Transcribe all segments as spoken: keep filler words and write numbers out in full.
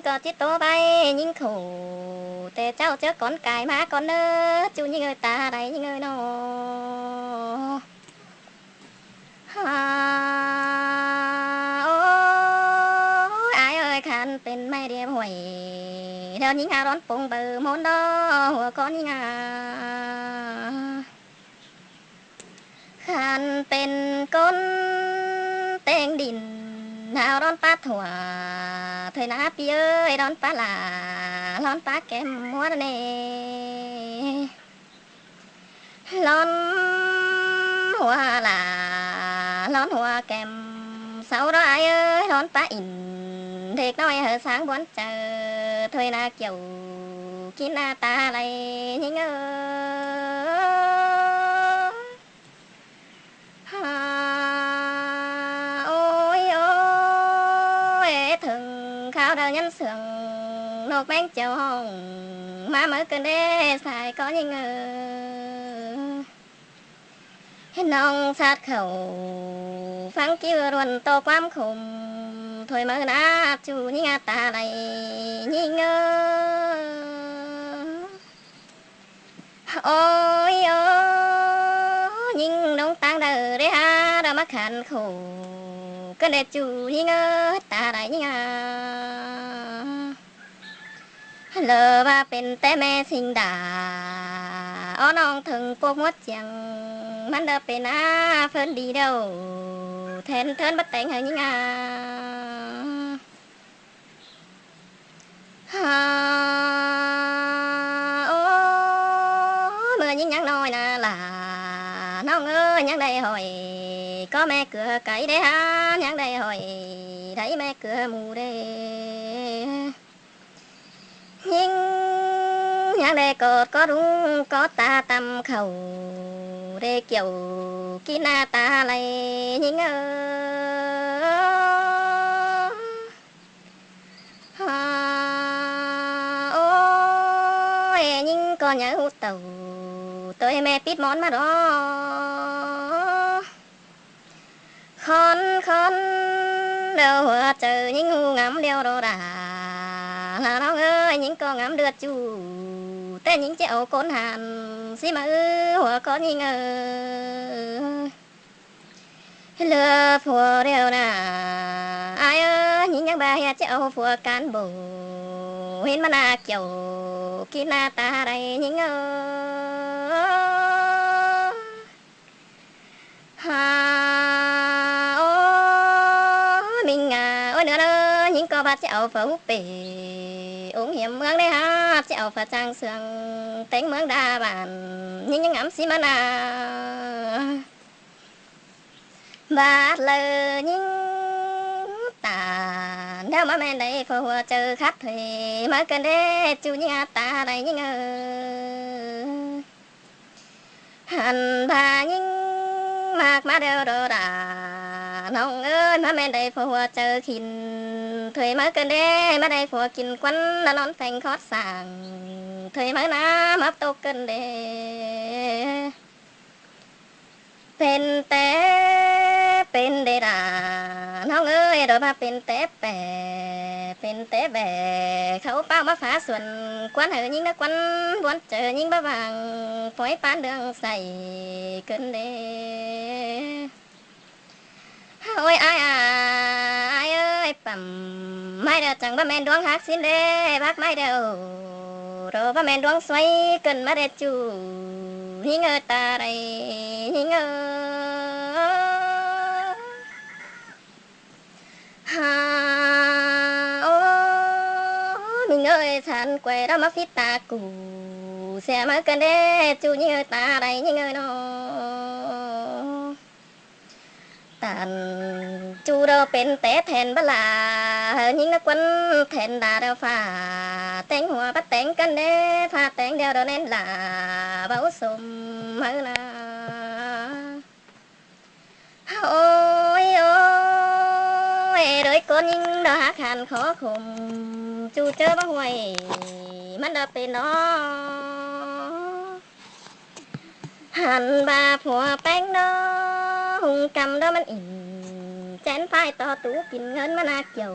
ꞌTọ ꞌchí ꞌtố ꞌvạy ꞌnhính khổ, té ꞌchạu ꞌchớ cón cai ꞌmá cón ꞌnớ, ꞌchu ꞌnhính ơi ta đảy ꞌnhính ơi ꞌnọ. Hả, ôi, ải ơi, khăn pên ꞌmạy điệp huổi, ꞌlẹo ꞌnhính hả đón pông báu ꞌmôn ꞌnọ, hua có ꞌnhính hả. Khăn pên ꞌcốn ꞌtếng đin, hả đón pá thủa, thôi ꞌna ꞌpi ơi, đón pá lả, đón pá kem ꞌmuôn ꞌnê. Đón hua lả, đón hua kem, sau đó ải ơi, đón pá ỉn, đếc ꞌnọi hả sáng ꞌmuôn chaư, thôi ꞌna kiẻo, kin ꞌna ta đảy ꞌnhính ơi. Hả, ôi, ôi, thừng kháo đao nhắn sương, ꞌnộc ꞌmeng chẻo hong, ꞌmá máư cơn đé sai có ꞌnhính ơi. ꞌNọng sat khảu, phắng ꞌkiu ꞌluôn ꞌto ꞌquám khôm, thôi máư ꞌna ꞌchu ꞌnhính ꞌa ta đảy ꞌnhính ơi. Ôi, ôi, ꞌnhính ꞌnọng ꞌtáng đaư đé hả, đaư ꞌmá khăn khổ, cơn đé ꞌchu ꞌnhính ơi, ta đảy ꞌnhính ꞌa. Lơ ꞌva pên té ꞌme sing đa, ók ꞌnọng thừng pốc ꞌmuôn chiêng, ꞌmắn đaư pên ꞌna phớn đi đaư, then thớn bắt téng hả ꞌnhính ꞌa. Hả, ôi, ꞌmưa ꞌnhính ꞌnhắng ꞌnọi ꞌna lả, ꞌnọng ơi, ꞌnhắng đảy hỏi, có ꞌme ꞌcứa cáy đé hả, ꞌnhắng đảy hỏi, đảy ꞌme ꞌcứa mu đé. ꞌNhính ꞌnhắng đảy cột có đúng, có ta tăm khảu, đảy kiẻo, kin ꞌna ta đảy ꞌnhính ơi. Hả, ôi, ꞌnhính ꞌcọ nháư ꞌhụ tảu, ꞌtoi ꞌme pít ꞌmón ꞌmá đó. Khón, khón, ꞌlẹo hua chaư ꞌnhính ꞌhụ ngắm ꞌlẹo đó đa. Lả ꞌnọng ơi, ꞌnhính ꞌcọ ngắm đưệt ꞌchu, té ꞌnhính ꞌchí au ꞌcốn hẳn, sí máư hua có ꞌnhính ơi. Lưa phua ꞌlẹo ꞌna, ải ơi, ꞌnhính ꞌnhắng ꞌva hia ꞌchí au phua cán bộ, hên ꞌmá ꞌna kiẻo, kin ꞌna ta đảy ꞌnhính ơi. Hả, ôi, ꞌminh ꞌna, ôi, ꞌnớ ꞌnớ, ꞌnhính ꞌcọ ꞌva ꞌchí au phua hú pể, ống hiểm ꞌmướng đé hả, ꞌchí au phua chang sương, téng ꞌmướng đa bản, ꞌnhính ꞌnhắng ngắm sí ꞌmá ꞌna. Bát ꞌlơ ꞌnhính ta, ꞌnhắng ꞌmá ꞌmen đảy phua hua chaư khắt thuế, máư cơn đé ꞌchu ꞌnhính ꞌa ta đảy ꞌnhính ơi. Hẳn ꞌva ꞌnhính ꞌmặc ꞌmá đeo đó đa, ꞌnọng ơi, ꞌmá ꞌmen đảy phua hua chaư khỉn, thuế máư cơn đé, ꞌmá đảy phua kin quăn, ꞌna ꞌnón pheng khót sảng, thuế máư ꞌna mắp tốc cơn đé. Pên té, pên đé đa, ꞌnọng ơi, đó ꞌva pên té pẻ, pên té bẻ, khảu páo ꞌmá phá suôn, quăn hả ꞌnhính ꞌnớ quăn, ꞌmuôn chaư ꞌnhính bá vang, phói pán đường sảy cơn đé. Ôi, ải à, ải ơi, pẳm, ꞌmá đeo chắng bá ꞌmen đuống hák sín đé, bác ꞌmá đeo, đó bá ꞌmen đuống suối, cơn ꞌmá đe ꞌchu, ꞌnhính ơi ta đảy, ꞌnhính ơi. Hả, ôi, ꞌminh ơi, săn quay đó ꞌmá phít ta củ, sia máư cơn đé ꞌchu ꞌnhính ơi ta đảy ꞌnhính ơi ꞌnọ. Tản ꞌchu đaư pên té then bá lả, hả ꞌnhính ꞌnớ quăn then đa đeo phả, téng hua bá téng cơn đé, phả téng đeo đó ꞌnén lả, báu sôm máư ꞌna. Ôi, ôi, đới ꞌcốn ꞌnhính đó hák hẳn khó khôm, ꞌchu ꞌchớ bá huay, ꞌmắn đó pên đó. Hẳn ꞌva phua ꞌpéng đó, hung căm đó ꞌmắn ỉn, chén phai to tú kin ngớn ꞌmá ꞌna kiẻo.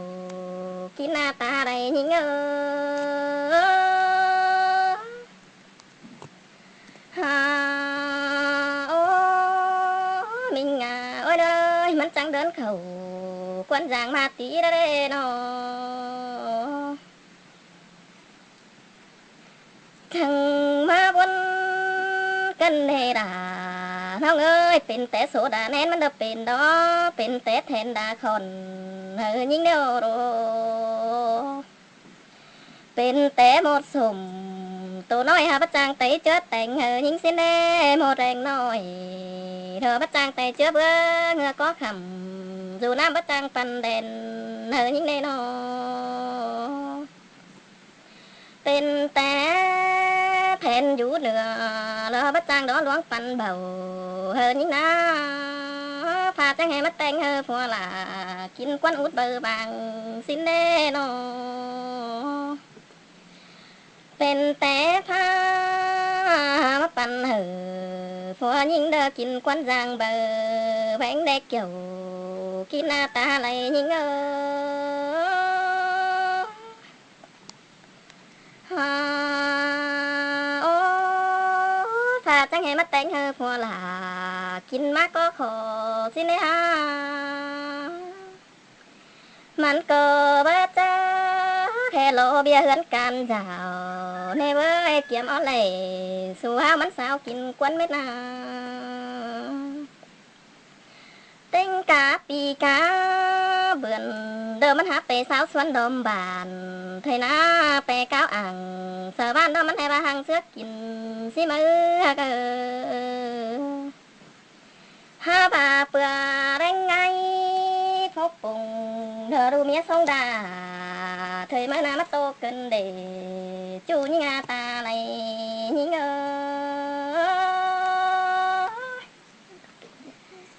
kin ꞌna ta đảy ꞌnhính ơ. Ha, ô, ꞌmính ꞌnạ ôi ơi, ꞌmắn chắng đón khảu ꞌquan dang ꞌma tí đa đê ꞌnọ. Thăng ꞌmá ꞌbuôn căn đê đa, ꞌnọng ơi, pên té sổ đa ꞌnén ꞌmắn đa pên đó, pên té then đa khỏn, hảư ꞌnhính ꞌnẹo ꞌnọ. Pên té ꞌmột sôm tô ꞌnọi hảư bát chang tay ꞌchớ teng hảư ꞌnhính ꞌsịn đê ꞌmột eng ꞌnọi. Thơ bát chang tay ꞌchớ bứa ꞌngựa có khắm, dú ꞌnặm bát chang păn đen hảư ꞌnhính đê ꞌnọ. Pên té then dú ꞌnựa, ꞌlọ bát chang đó ꞌluống păn bảu hảư ꞌnhính ꞌnạ. Pha chắng hảư ꞌmá teng hảư phua ꞌlạ kin ꞌquan út báu bang ꞌsịn đê ꞌnọ. Pên té pha ꞌmá păn hảư phua ꞌnhính đa kin ꞌquan dang báu beng đe kiẻo kin ꞌna ta đảy ꞌnhính ơ. Ha, ô, pha chắng hảư ꞌmá teng hảư phua ꞌlạ kin ꞌmá có khổ ꞌsịn đê ha. ꞌMắn ꞌcọ báu chắc hé ꞌlọ ꞌviạk ꞌhướn căn dảo ꞌnê ꞌvới, kiêm ók ꞌlẹ su ꞌháo ꞌmắn sao kin ꞌquan mết ꞌnạ. ꞌTếng cá pi cá bươn đơ ꞌmắn hák pé sáo suôn đom bản, thuê ꞌnạ pé cáo ảng sa ꞌván đó ꞌmắn hé ꞌva hăng ꞌsứa kin ꞌsí ꞌmá hák ơ. Hák ꞌva ꞌpưa ꞌréng ꞌngai phốc pung đơ đu ꞌmía sông đa, thuê ꞌmá ꞌnạ ꞌmá tô cơn đê, ꞌchu ꞌnhính ꞌnạ ta đảy ꞌnhính ơ.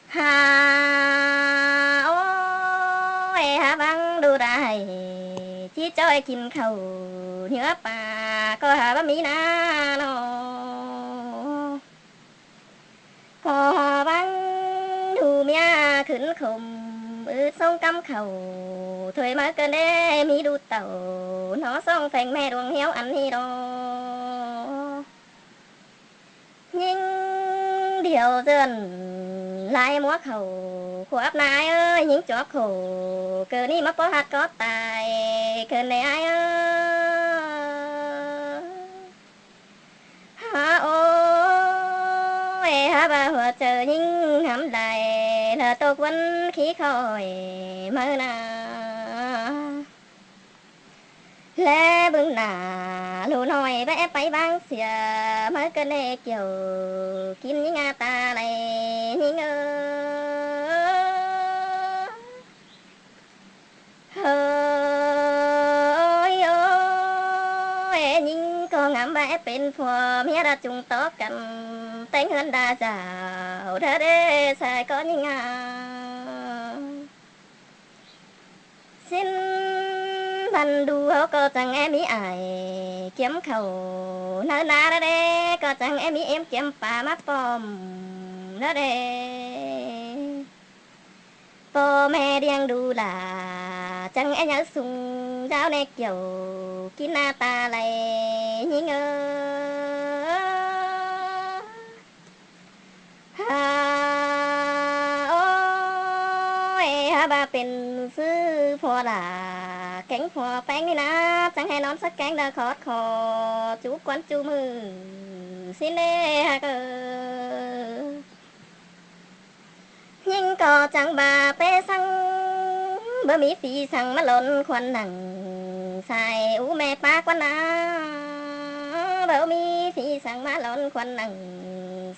Ha, ô, ê, hák ꞌváng đu đảy ꞌchí ꞌchoi kin khảu, ꞌnhứa pa ꞌcọ hák báu ꞌmí ꞌnạ ꞌnọ. ꞌCọ ꞌváng đu ꞌmía khửn khôm ứt sông cắm khảu, thuê ꞌmá cơn đê ꞌmí đu tảu, nó song pheng ꞌme đuông hiếu ăn ꞌnị đó. ꞌNhính điêu ꞌdượn lai ꞌmúa khảu, khua ắp ꞌnạ ải ơi, ꞌnhính chóp khổ, cơn ꞌnị ꞌmá ꞌpó ꞌhặt có tai, cơn đê ải ơi. Ha, ô, ê, hák ꞌva hua chaư ꞌnhính ngắm đảy, ꞌlạ tô ꞌquan khí khỏi ꞌmá ꞌnạ. ꞌLé ꞌbưng ꞌnạ ꞌlụk ꞌnọi báu é pay ꞌváng sia, ꞌmá cơn đê kiẻo kin ꞌnhính ꞌnạ ta đảy ꞌnhính ơ. Hơi ơi, ê, ꞌnhính ꞌcọ ngắm ꞌva é pên phua ꞌmía đa chung tó căn, ꞌtếng ꞌhướn đa dảo đa đê sai ꞌcọ ꞌnhính ꞌnạ. ꞌSịn băn đu ꞌháu ꞌcọ chắng é ꞌmí ải kiêm khảu, ꞌnớ ꞌnạ đa đê ꞌcọ chắng é ꞌmí êm kiêm pa ꞌmá pom đa đê. ꞌPo ꞌme điêng đu lả chắng é nháư sung dáo ꞌnê kiẻo kin ꞌnạ ta đảy ꞌnhính ơ. Ha, ô, ê, hák ꞌva pên ꞌsứ phua ꞌlạ kéng phua ꞌpéng ꞌnị ꞌnạ, chắng hé ꞌnón sắc kéng đa khót khót, ꞌchu ꞌquan ꞌchu ꞌmự ꞌsịn đê hák ơ. ꞌNhính ꞌcọ chắng ꞌva pé săng báu ꞌmí phi săng ꞌmá lon khuôn nẳng sai ú ꞌme pá ꞌquan ꞌnạ. Báu ꞌmí phi săng ꞌmá lon khuôn nẳng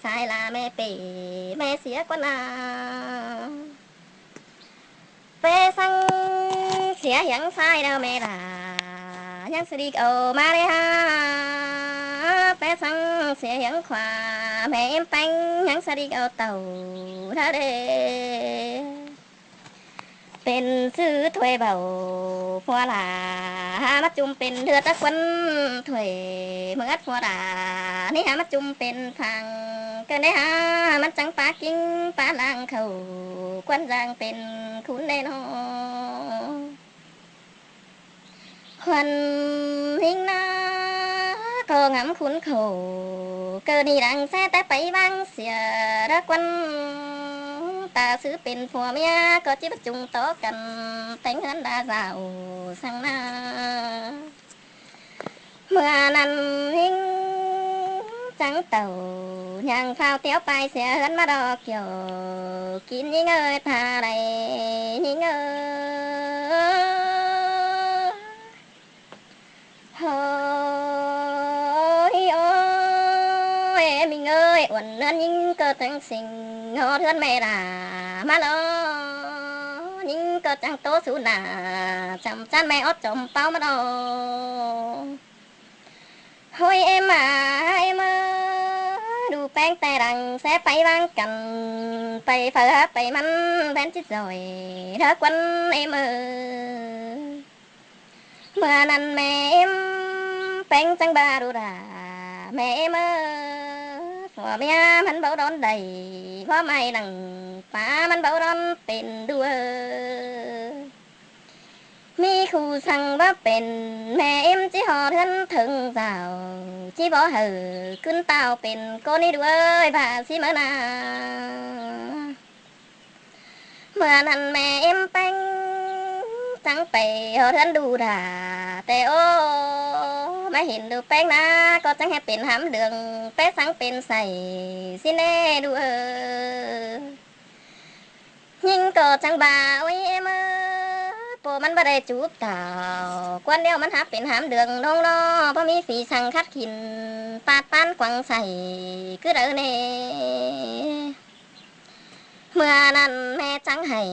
sai ꞌlạ ꞌme pê ꞌme sia ꞌquan ꞌnạ. Pé săng sia hiếng sai đao ꞌme đa, ꞌnhắng sa đi âu ꞌmá đê ha. Pé săng sia hiếng khua ꞌme êm ꞌpéng, ꞌnhắng sa đi âu tảu đa đê. Pên ꞌsứ thuê báu phua ꞌlạ, hák ꞌmá ꞌchum pên ꞌlứa ta ꞌquan thuê, ꞌmưa ꞌtắt phua ꞌlạ ꞌnị hák ꞌmá ꞌchum pên phang, cơn đê ha ꞌmắn chắng pá king pá lang khảu, ꞌquan dang pên khun đê ꞌnọ. Khuôn ꞌhịnh ꞌná ꞌcọ ngắm khun khổ, ꞌcơ ꞌnị đang ꞌsé té pay ꞌváng sia đá ꞌquắn. Ta ꞌsứ pên phua ꞌmía ꞌcọ ꞌchí báu ꞌchung tó căn, téng ꞌhướn đa dảo săng ꞌná. ꞌMưa ꞌnặn ꞌhịnh chắng tảu, nhang phao tiếu pay sia ꞌhướn ꞌmá đo kiẻo, kin ꞌnhính ơi ta đảy ꞌnhính ơi. Hôi ôi, ꞌmính ơi, uôn ꞌnướn ꞌnhính ꞌcọ chắng sing, ꞌhọt ꞌhướn ꞌme đa ꞌmá lo. ꞌNhính ꞌcọ chắng ꞌtố sú nả, chăm ꞌchăn ꞌme ót chom ꞌpáo ꞌmá lo. Hôi ꞌếm à, ꞌếm ơi, đu ꞌpéng té đang ꞌsé pay ꞌváng căn, pay phaư hák pay ꞌmắn, ꞌvén ꞌchí doi đá ꞌquắn ꞌếm ơi. ꞌMưa ꞌnặn ꞌme ꞌếm ꞌpéng chắng ba đu đa, ꞌme ꞌếm ơi, phua ꞌmía ꞌmắn báu đón đảy, ꞌpó ꞌmai nẳng pá ꞌmắn báu đón pên đu ơi. ꞌMí khu săng báu pên, ꞌme ꞌếm ꞌchí ꞌhọt ꞌhướn thớng dảo, ꞌchí báu hảư ꞌcứn táo pên ꞌcốn ꞌnị đu ơi, ꞌva ꞌsí ꞌmá ꞌná. ꞌMưa ꞌnặn ꞌme ꞌếm ꞌpéng chắng pay ꞌhọt ꞌhướn đu đa, té ố, ꞌmá hên đu ꞌpéng ꞌná ꞌcọ chắng hé pên hám đường, pé săng pên sảy ꞌsịn ꞌnê đu ơi. ꞌNhính ꞌcọ chắng ba, ôi ꞌếm ơi, ꞌpưa ꞌmắn báu đảy chúp táo, ꞌquắn ꞌlẹo ꞌmắn hák pên hám đường ꞌnống ꞌnọ, báu ꞌmí phi săng khắt khin, pát ꞌpán quăng sảy ꞌcứ đaư ꞌnê. ꞌMưa ꞌnặn ꞌme chắng hảy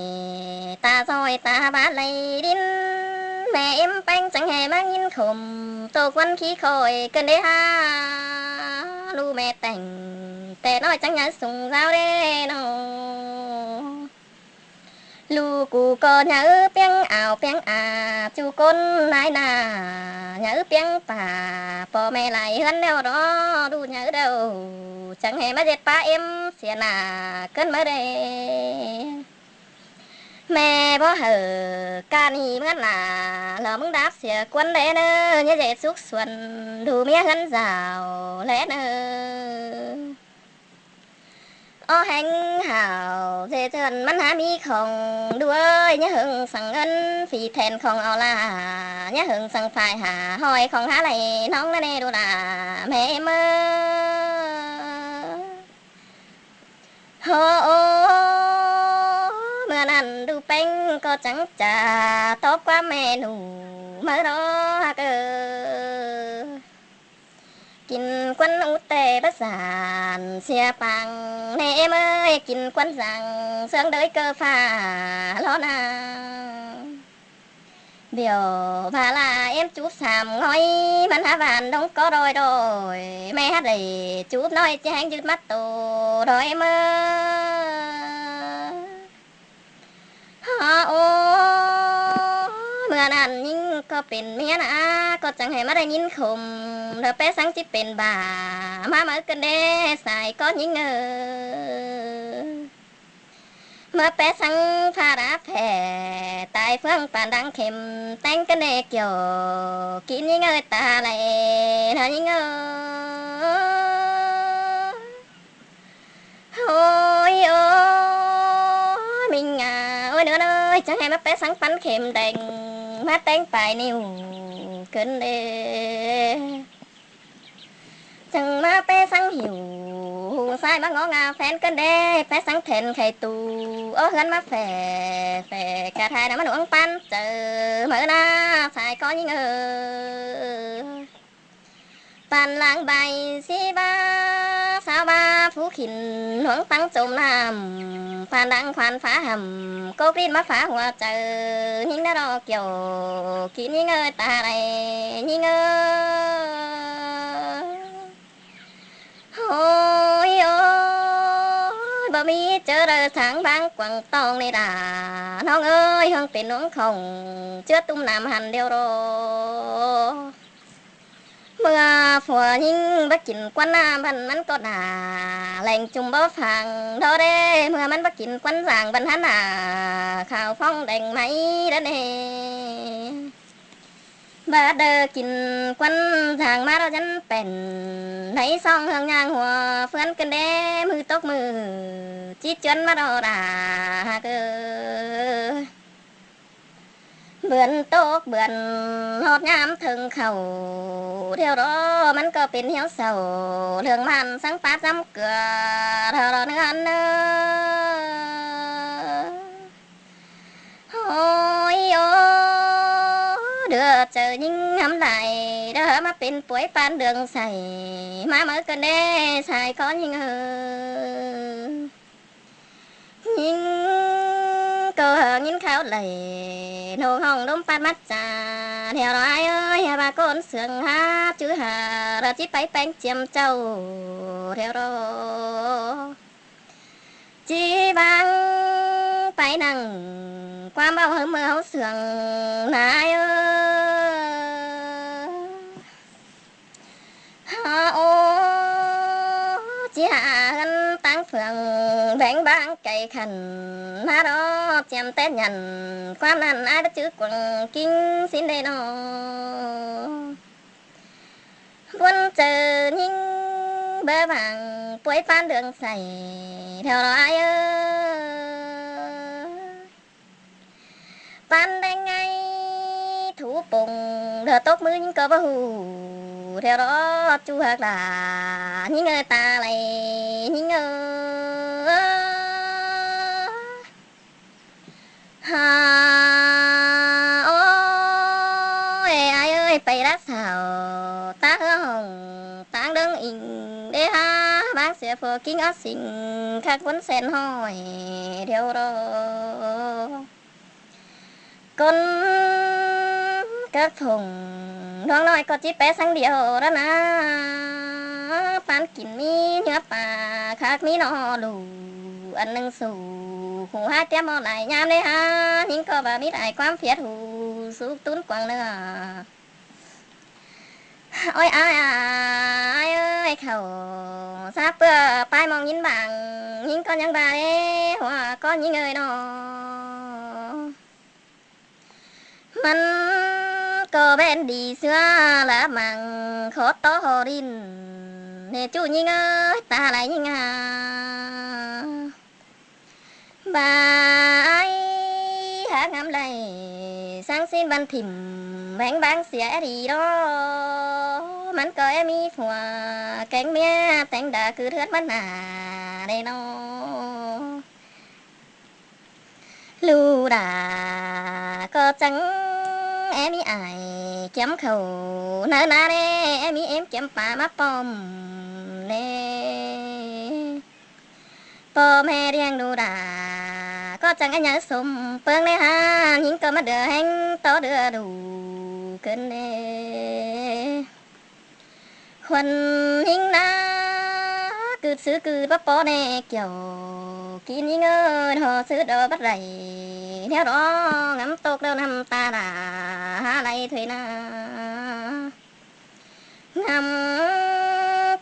ta doi ta bát lay đin, ꞌme ꞌếm ꞌpéng chắng hé ꞌmá ꞌnghín khôm, tô ꞌquắn khí khôi ꞌcợn đê ha, ꞌlụk ꞌme téng té ꞌnọi chắng nháư sung dáo đê ꞌnọ. ꞌLụk cu ꞌcọ nháư piếng ao piếng a, ꞌchu ꞌcốn nái na nháư piếng pả, ꞌpo ꞌme lai ꞌhướn ꞌlẹo đó, đu nháư đaư chắng hé ꞌmá ꞌdệt pá ꞌếm sia nả ꞌcợn ꞌmá đê. ꞌMẹ báu hảư ꞌca ꞌnị ꞌmứa nả, lo ꞌmứng đáp sia ꞌquắn đé ꞌnớ, ꞌnhá ꞌdệt súc suôn, đu ꞌmía ꞌhướn dảo đé ꞌnớ. Ók ꞌhéng hảo ꞌdệt ꞌchơn ꞌmắn hák ꞌmí khong, đu ơi, ꞌnhá hơng săng ꞌngớn phi then khong au la, ꞌnhá hơng săng phải hả ꞌhọi khong hák đảy ꞌnóng ꞌnớ ꞌnê đu đa ꞌme ꞌếm ơ. Hô ơ, ꞌmưa ꞌnặn đu ꞌpéng ꞌcọ chắng chả tóp ꞌquám ꞌme ꞌnụ ꞌmá đó hák ơ. Kin ꞌquắn út ꞌtẹ bát dản sia pang ꞌnê ꞌếm ơi, kin ꞌquắn dang ꞌsướng đới ꞌcơ pha lo na. Bẻo ꞌva ꞌla ꞌếm chúp sam ꞌngói, ꞌmắn hák van ꞌnống ꞌcó đoi đoi, ꞌme hák đảy chúp ꞌnọi ꞌchí ꞌhéng dứt ꞌmá tô đoi ꞌếm ơ. Hả ơ, ꞌmưa ꞌnặn ꞌnhính ꞌcọ pên ꞌmía nả, ꞌcọ chắng hé ꞌmá đảy ꞌnghín khôm, đa pé săng ꞌchí pên bả ꞌmá máư ꞌcợn đé sai ꞌcọ ꞌnhính ơ. ꞌMưa pé săng pha đá phẻ tai ꞌphướng pản đang khêm, téng ꞌcợn đé kiẻo kin ꞌnhính ơi ta đảy ꞌnhính ơ. Ôi ơ, ꞌmính à, ôi ꞌnớ ơi, chắng hé ꞌmá pé săng pắn khêm đeng, ꞌmá téng pải ꞌniu ꞌcợn đé. Chắng ꞌmá pé săng hiu sai ꞌmá ngó ngà phén ꞌcợn đé, pé săng then khay tu, ók ꞌhướn ꞌmá phẻ, phẻ cả thai nả ꞌmắn uống pán chaư máư nả sai ꞌcọ ꞌnhính ơ. Pản lăng bài sí ba, sáo ba phú khỉn, huống pắng chôm ꞌnặm, pản đang khoan phá hẳm, cốc đít ꞌmá phá hua chaư, ꞌnhính ná đo kiẻo, kin ꞌnhính ơi ta đảy ꞌnhính ơ. Ôi ơ, báu ꞌmí ꞌchớ đaư tháng bang quảng tòng ꞌnị đa, ꞌnọng ơi, hương pên ꞌnọng khong, ꞌchớ ꞌtúm nam hẳn điêu đô. ꞌMưa phua ꞌnhính báu kin ꞌquắn ꞌna băn ꞌmắn ꞌcọ nả, leng chum báu phang đó đé, ꞌmưa ꞌmắn báu kin ꞌquắn dang băn hẳn nả, khảo phong đeng máy đó nê. ꞌVa đaư kin ꞌquám dang ꞌmá ꞌlẹo dán pên, đảy song ꞌhướng ꞌnhang hua ꞌphướn kin đé ꞌmự tốc ꞌmự, ꞌchí ꞌchuốn ꞌmá ꞌlẹo đa ꞌhặc ꞌcơ. Bươn tốc bươn ꞌhọt ꞌnhám thơng khảu, ꞌlẹo ꞌro ꞌmắn ꞌcọ pên hiếu sảu, ꞌlương ꞌmắn sắng pát dăm ꞌcưa, ꞌlẹo ꞌro ꞌnưng ăn ꞌnớ. Ôi ô, đưa chaư ꞌnhính ngắm lai, đưa ꞌmá pên puối ꞌpan đường sảy, ꞌmá máư kin đé sai ꞌcọ ꞌnhính ơ. ꞌNhính ꞌcọ hảư ꞌnghín kháo đảy, ꞌnhính hỏng ꞌlốm pát mát cha, ꞌlẹo ꞌro ai ơi, hảư ꞌva ꞌcốn sương hák chứ hảư, ꞌlẹo ꞌchí pay ꞌpéng chiêm chảu, ꞌlẹo ꞌro ꞌchí bang pay nẳng ꞌquám ꞌvạu ꞌhướn ꞌmưa ꞌháu sương nả ai ơ. Hả ô, ꞌchí hả ꞌhướn ꞌtáng phượng, béng bang cay khăn, ꞌmá ꞌro chiêm tết nhẳn, ꞌquám ꞌnặn ai báu chứ cuông kin ꞌsịn đảy ꞌnớ. Bươn chaư ꞌnhính bơ bang puối ꞌpan đường sảy, ꞌlẹo ꞌro ai ơ. ꞌPan đeng ꞌngai thú pông, ꞌlẹo tốc ꞌmự ꞌnhính ꞌcọ báu hủ, ꞌlẹo ꞌro ꞌchu ꞌhặc đa, ꞌnhính ơi ta lai, ꞌnhính ơ. Hả ô, ê ai ơi, pay đa sảu, ta hứa hỏng, ꞌtáng đớng inh, đê hả, bang sia phô kin ót sing, khắc ꞌcốn sen hỏi, ꞌlẹo ꞌro. ꞌCốn cắp phông, ꞌluống ꞌnọi ꞌcọ ꞌchí pé sắng điêu ꞌnớ nả. ꞌPan kin ꞌmí ꞌnhứa pả, khắc ꞌmí ꞌno đu, ăn ꞌnưng su, hủ hák tiêm ꞌmo lai ꞌnhám đê hả, ꞌnhính ꞌcọ ꞌva ꞌmí lai ꞌquám phiết hủ, súc tún quăng ꞌnớ. Ôi ai ai ơi, khảu sắp ꞌpưa pay ꞌmong ꞌnhính bang, ꞌnhính ꞌcọ ꞌnhắng ꞌva đê, hua ꞌcọ ꞌnhính ơi ꞌnớ. ꞌMắn ꞌcọ ꞌvén đi ꞌsứa ꞌlạ măng, khót tó hô đin, ꞌnê ꞌchu ꞌnhính ơi, ta lai ꞌnhính hả. ꞌVa ai hák ngắm lai, sắng ꞌsịn băn thỉm, béng bang sia é đi ꞌnớ. ꞌMắn ꞌcọ é ꞌmí phua, kéng ꞌmía téng đa cứ ꞌhướn ꞌmắn nả đê ꞌnớ. ꞌLụk đa ꞌcọ chắng é ꞌmí ải kiêm khảu, ꞌnớ nả đê é ꞌmí ꞌếm kiêm pả ꞌmá pom đê. ꞌPo ꞌme ꞌliệng ꞌlụk đa ꞌcọ chắng é nháư sôm ꞌpơng đê hả, ꞌnhính ꞌcọ ꞌmá đưa ꞌhéng tó đưa đu ꞌcợn đê. Khuôn ꞌnhính nả cựt ꞌsứ cựt báu ꞌpo ꞌnê kiẻo, kin ꞌnhính ơi, ꞌhọ ꞌsứ đo bát đảy, ꞌnéo ꞌro ngắm tốc ꞌlẹo ꞌnặm ta đa hả lai thuê nả. Ngắm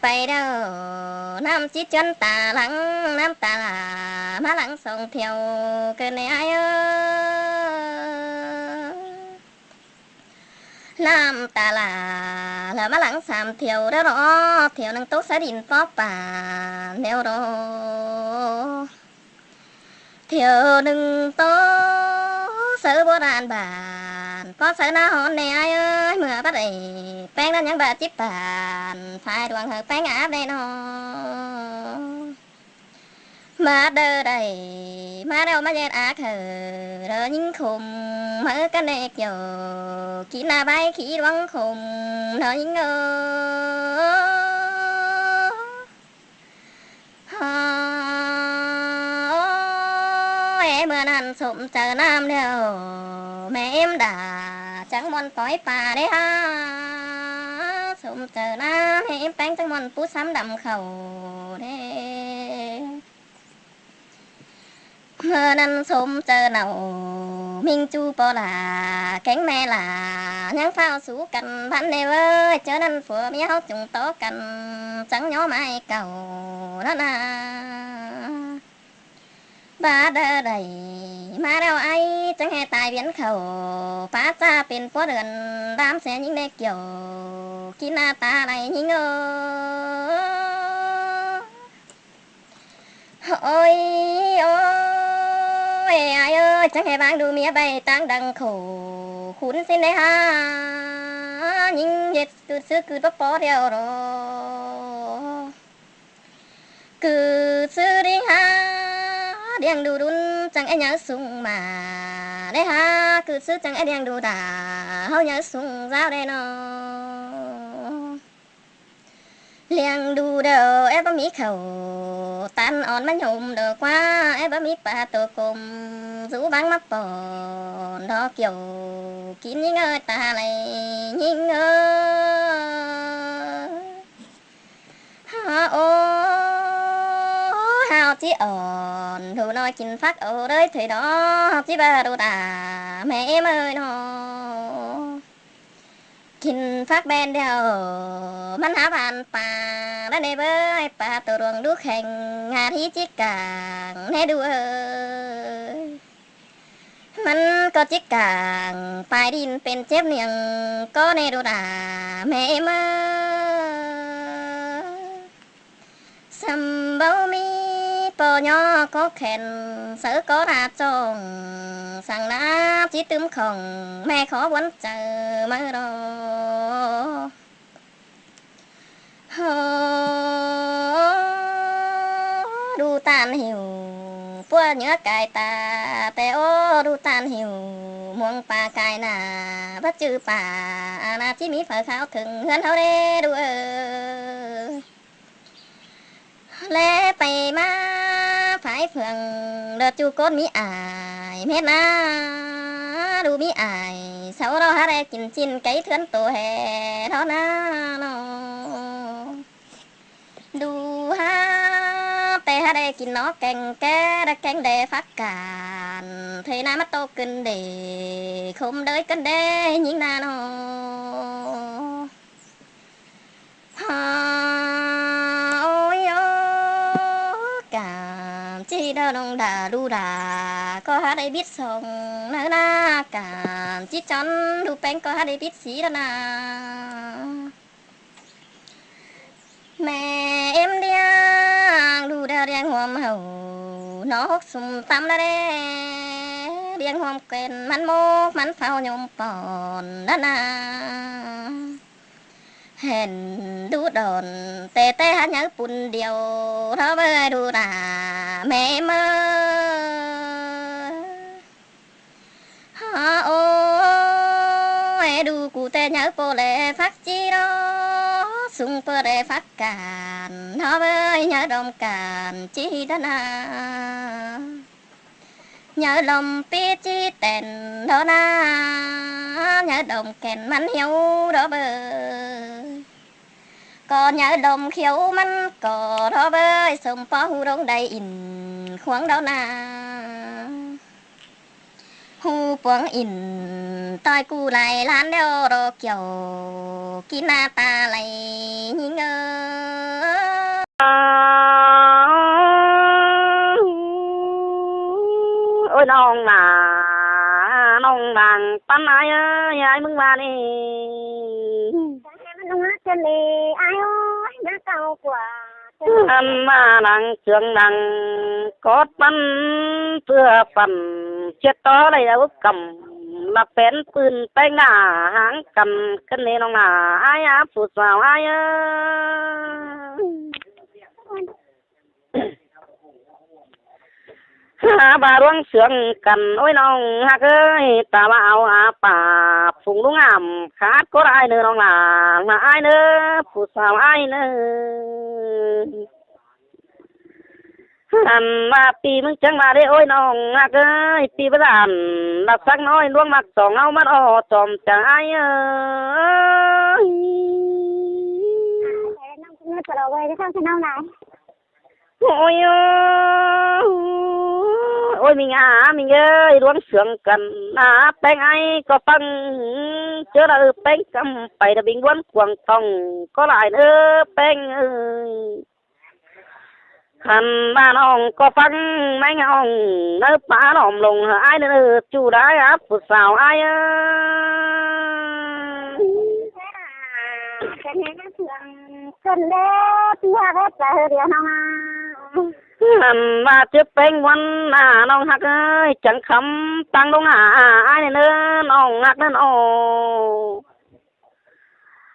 pay ꞌlẹo ꞌnặm ꞌchí ꞌchuốn ta lăng, ꞌnặm ta đa ꞌmá lăng song thiêu ꞌcợn đê ai ơ. ꞌNặm ta đa ꞌlẹo ꞌmá lăng sam thiêu ꞌlẹo ꞌnớ, thiêu ꞌnưng tốc sáư đin ꞌpó pả ꞌnéo ꞌnớ. Thiêu ꞌnưng tốc sáư bốt an bản, ꞌpó sáư nả hón ꞌnê ai ơi, ꞌmưa bát đảy ꞌpéng ꞌnặn ꞌnhắng ꞌva chíp bản, phải đuang hảư ꞌpéng áp đê ꞌnớ. ꞌMá đaư đảy ꞌmá ꞌlẹo ꞌmá ꞌdệt ác hảư ꞌlẹo ꞌnhính khôm, máư căn ꞌnê kiẻo, kin nả bái khí ꞌluống khôm ꞌnớ ꞌnhính ơ. Hả ô, ê ꞌmưa ꞌnặn sôm chaư ꞌnặm ꞌlẹo, ꞌme ꞌếm đa chắng ꞌmuôn tói pà đê hả. Sôm chaư ꞌnặm ꞌme ꞌếm ꞌpéng chắng ꞌmuôn pú sắm đăm khảu đê. ꞌMưa ꞌnặn sôm chaư nảu ꞌminh ꞌchu ꞌpo lả kéng ꞌme lả ꞌnhắng ꞌphạo sú căn băn đê ꞌvới. Chaư ꞌnặn phua ꞌmía ꞌháu chung tó căn chắng ꞌnhó mai cảu ꞌnặn nả. ꞌPá đa đảy ꞌmá ꞌlẹo ai, chắng ꞌhê tai viến khảu, ꞌpá ꞌchạ pên pua đươn, ꞌlám ꞌsê ꞌnhính ꞌnê kiẻo, kin ꞌna ta lai ꞌnhính ơi. Ôi, ôi, ai ơi, chắng ꞌhê ꞌváng đu ꞌmía ꞌvạy ꞌtáng đăng khổ, khún ꞌsịn đé hả, ꞌnhính ꞌdệt ꞌcự ꞌsứ ꞌcự báu ꞌpo ꞌlẹo ꞌro. ꞌCự ꞌsứ ꞌlính hả, ꞌliệng đu đun chắng é nháư sung ꞌmá đé hả, ꞌcự ꞌsứ chắng é ꞌliệng đu đả, ꞌháu nháư sung dáo đé ꞌnọ. ꞌLiệng đu đẻo é báu ꞌmí khảu, ꞌtan ón ꞌmá nhôm đo ꞌquá, é báu ꞌmí ꞌpá tô cốm, dú báng ꞌmá pỏn, đo kiẻo, kin ꞌnhính ơi ta lai, ꞌnhính ơi. Hả, ô, hảu ꞌchí ón, ꞌhụ ꞌnọi kin phắc ô ꞌlới thôi đó, hảu ꞌchí ꞌva đu đả, ꞌmẹ ꞌếm ơi ꞌnọ. Kin phắc ꞌmen đẻo, ꞌmắn hả ꞌván ꞌpá, ꞌlá ꞌnê bới ꞌpá tô ruông đú kheng, hả ꞌhí ꞌchí cang, ꞌnê đu ơi. ꞌMắn ꞌcọ ꞌchí cang, pay đin pên chếp ꞌniêng, ꞌcọ ꞌnê đu đả, ꞌmẹ ꞌếm ơi. Săm báu ꞌmí ꞌpo ꞌnhó ꞌcọ khen, sáư ꞌcọ đa ꞌchong, săng ꞌnạp ꞌchí tứm khong, ꞌmẹ khó vuốn chaư ꞌmá ꞌro. Hơ, đu ꞌtan hảư, ꞌpúa ꞌnhứa cai ta, té ố đu ꞌtan hảư, muông ꞌpá cai nả, báu ꞌchư ꞌpá, a ꞌna ꞌchí ꞌmí phaư kháo thửng ꞌhướn ꞌháu đé đu ơ. ꞌLé pay ꞌmá phái phường, đa ꞌchu ꞌcốn ꞌmí ải, mết ꞌná, đu ꞌmí ải, sau ꞌlo hả đé kin ꞌchịn cáy ꞌthướn tô hê, đó ꞌna ꞌnọ. Đu hả, té hả đé kin ꞌnọ keng ké, đa keng đé phắc cản, thuê ꞌna ꞌmá tô ꞌcứn đê, khốm đới ꞌcứn đé, ꞌnhính ꞌna ꞌnọ. Hả, ôi ơ, cản ꞌchí đa ꞌnọng đả đu đả, ꞌcọ hả đé bít song ꞌnớ ꞌna, cản ꞌchí chón đu ꞌpéng ꞌcọ hả đé bít sí đó ꞌna. ꞌMẹ ꞌếm ꞌliệng, đu đa ꞌliệng ꞌhuôm hảư, ꞌnọ hốc sum tăm đa đé, ꞌliệng ꞌhuôm kén ꞌmắn mốc, ꞌmắn phao nhôm pỏn đó ꞌna. Hên đu đòn, té té hả nháư pun điêu, đó bới đu đả, ꞌmẹ ꞌếm ơi. Hả, ô, é đu cu té nháư ꞌpo ꞌlé phắc ꞌchí đó, sung ꞌpưa ꞌlé phắc cản, đó bới nháư đom cản ꞌchí đó ꞌna. Nháư lom pít ꞌchí tẻn đó ꞌna, nháư đom kén ꞌmắn hiếu đó bới. ꞌCọ nháư lom khiếu ꞌmắn ꞌcọ đó bới, sôm ꞌpo hu đông đay in khuang đó ꞌna. Hu puông in ꞌtoi cu lai ꞌlan đéo ꞌro kiẻo, kin ꞌna ta lai ꞌnhính ơ. Ôi ꞌnọng nả, ꞌnọng đang ꞌpắn ai ơi, ai ꞌmứng ꞌva ꞌnị. Ăn ꞌva đang sương đang cót ꞌpắn ꞌpưa phăn, ꞌchiết tó đảy ꞌa ứp căm, ꞌlạp pén pưn ꞌpéng nả háng căn, căn ꞌnê ꞌnọng nả ai ꞌa phủ sáo ai ơ. Hả, ꞌva ꞌluống sương căn, ôi ꞌnọng ꞌhặc ơi, ta ꞌva au a pả phung ꞌlung ảm khát ꞌcót ai ꞌnớ ꞌnọng nả, nả ai ꞌnớ, phủ sáo ai ꞌnớ. Ăn ꞌva ꞌpi ꞌmứng chắng ꞌva đế, ôi ꞌnọng ꞌhặc ơi, ꞌpi báu ăn, ꞌlạp sắc ꞌnọi ꞌluống ꞌmặc song ꞌháu ꞌmắn o chom chắng ai ơi. Ôi ơ, ôi ꞌminh a, ꞌminh ơi, ꞌluống sương căn a, ꞌpéng ai ꞌcọ ꞌphắng, ꞌchớ đa ꞌpéng căm pay đa binh ꞌbuốn cuông tong ꞌcọ lai ơ ꞌpéng ơi. Khăn ꞌva ꞌnọng ꞌcọ ꞌphắng ꞌmé ꞌnọng ꞌnớ pá lỏm lông hảư ải ꞌnớ ꞌchu đảy ắp phủ sáo ải ới. Khăn ꞌva ꞌchư ꞌpéng ꞌmuôn ꞌnọng ꞌhặc ới, chắng khắm ꞌpáng lông hảư ải ꞌnớ ꞌnọng ꞌhặc ꞌnớ ꞌnọng.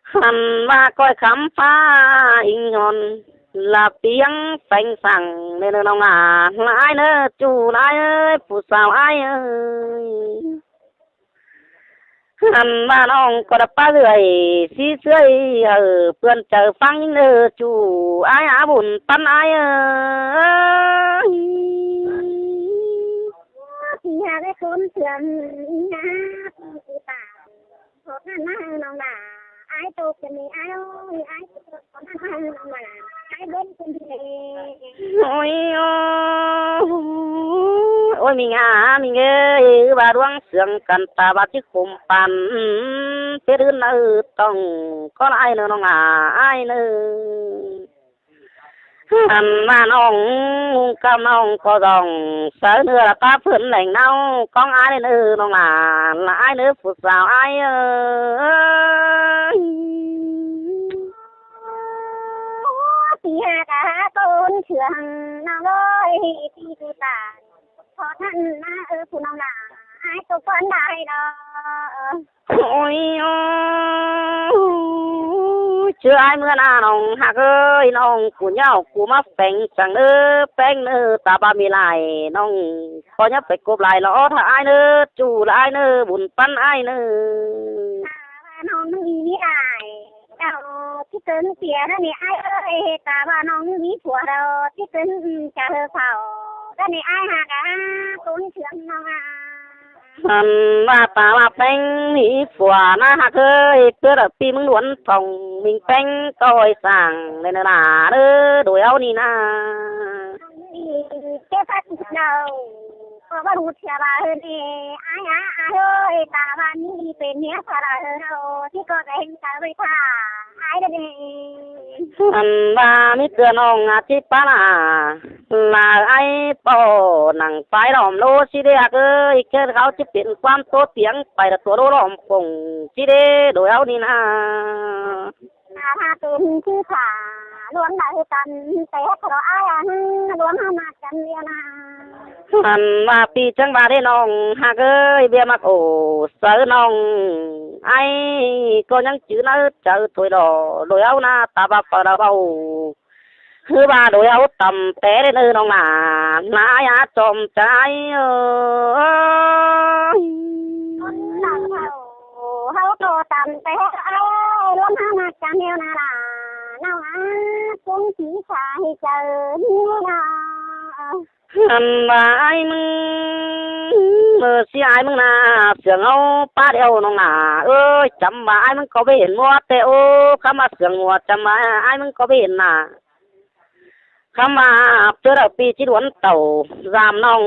Khăn ꞌva ꞌcoi khắm ꞌphạ inh hon, lả piếng pheng săng ꞌnớ ꞌnọng ꞌnớ ải ꞌnớ ꞌchu đảy ới, phủ sáo ải ới. Khăn ꞌva ꞌnọng ꞌcọ đảy pá ꞌlưới sí ꞌsứa hảư ꞌpưôn chaư ꞌphắng ꞌnớ ꞌchu ải ắp bun ꞌpắn ải ới. Ôi, ôi, ôi, ꞌmí ꞌnhá, ꞌmí ꞌnhá ới, ꞌva ꞌluống sương căn ta ꞌva ꞌchí khôm păn, pết ứn ꞌnớ ꞌtong ꞌcọ ải ꞌnớ ꞌnọng ải ới. Khăn ꞌva ꞌnọng ꞌmung ꞌcắm ꞌnọng ꞌcọ dong sáư ꞌnớ lả ꞌpá phớn lẻng ꞌnáo ꞌcóng ải ꞌnớ ꞌnọng ải ới, phủ sáo ải ới. Ti ha cá cốn trường ꞌnọng ơi, ti tu ta khó khăn mà ơ phủ ꞌnọng ải tô con đài đó. Ôi, ôi, ꞌchư ải ꞌmưa ꞌnạ ꞌnọng ꞌhặc ới, ꞌnọng ꞌcú ꞌnhó ꞌcú ꞌmá pheng săng ꞌnớ, ꞌpéng ꞌnớ ta ꞌva ꞌmí lai ꞌnọng ꞌcọ ꞌnhó pay cốp lai lỏ hảư ải ꞌnớ, ꞌchu đảy ꞌnớ, bun ꞌpắn ải ꞌnớ. Ta ꞌva ꞌnọng ꞌmí ꞌmí lai đaư ꞌchí tớn sia ꞌnớ ꞌnị ải ới, ta ꞌva ꞌnọng ꞌmí phua đaư ꞌchí tớn sia hảư phảu ꞌnớ ꞌnị ải ꞌhặc ꞌnạ, cốn trường ꞌnọng ꞌnạ. Khăn ꞌva ta ꞌva ꞌpéng ꞌmí phua ꞌnạ ꞌhặc ới, ꞌpưa đaư ꞌpi ꞌmứng ꞌluốn phong ꞌmính ꞌpéng ꞌcoi săng ꞌnớ ꞌnạ ꞌnớ, đuổi au ꞌnị ꞌnạ. Ê, ꞌchớ phát đaư ꞌcọ ꞌva ꞌhụ sia ꞌva ꞌhứ ꞌnị ải ꞌnạ, ải ới, ta ꞌva ꞌmí pên ꞌmía phua đaư ꞌhứ đaư ꞌchí ꞌcọ ꞌcọ hên ta ꞌvạy tha ải ꞌnớ ꞌnị. Khăn ꞌva ꞌmí ꞌtưa ꞌnọng ꞌchí pá ꞌnạ, ꞌlạ ải ꞌpo nẳng phái lỏm ꞌlố ꞌchí đé ꞌhặc ới, ꞌkhớn khảu ꞌchí pên ꞌquám ꞌtố tiếng pay đa tua ꞌlố lỏm phông ꞌchí đé đuổi au ꞌnị ꞌnạ. Ta ꞌva tôm ꞌchư phả ꞌluống đaư ꞌhứ căn té hảư ải ꞌnớ, ꞌluống ꞌhứ ꞌmá căn ꞌliu ꞌnạ. Khăn ꞌva ꞌpi chắng ꞌva đé ꞌnọng ꞌhặc ới, ꞌviạk ꞌmặc ổ sáư ꞌnọng ải ꞌcọ ꞌnhắng chứ ꞌnớ chaư thôi đỏ đuổi au ꞌnạ, ta ꞌva phaư đaư báu ꞌhứ ꞌva đuổi au tăm té đé ꞌnớ ꞌnọng ꞌnạ, ꞌnạ ải ꞌchí chom chaư ải ới. Con nẳng hảư hảư tô tăm té ải ới, ꞌluống ꞌhứ ꞌmá căn ꞌliu ꞌnạ, ꞌlạ ꞌnọng ꞌnạ, cúng ꞌchí sa ꞌhị chaư ꞌnị ꞌnạ. Khăn ꞌva ải ꞌmứng ꞌmưa ꞌsí ải ꞌmứng ꞌnạ, sương au pá điêu ꞌnọng ꞌnạ ới, chăm ꞌva ải ꞌmứng ꞌcọ báu hên ꞌmứa té ꞌô, khắm ꞌva sương ꞌmứa chăm ꞌva ải ꞌmứng ꞌcọ báu hên ꞌnạ. Khắm ꞌva ꞌchớ đaư ꞌpi ꞌchí đuôn tảu dăm ꞌnọng,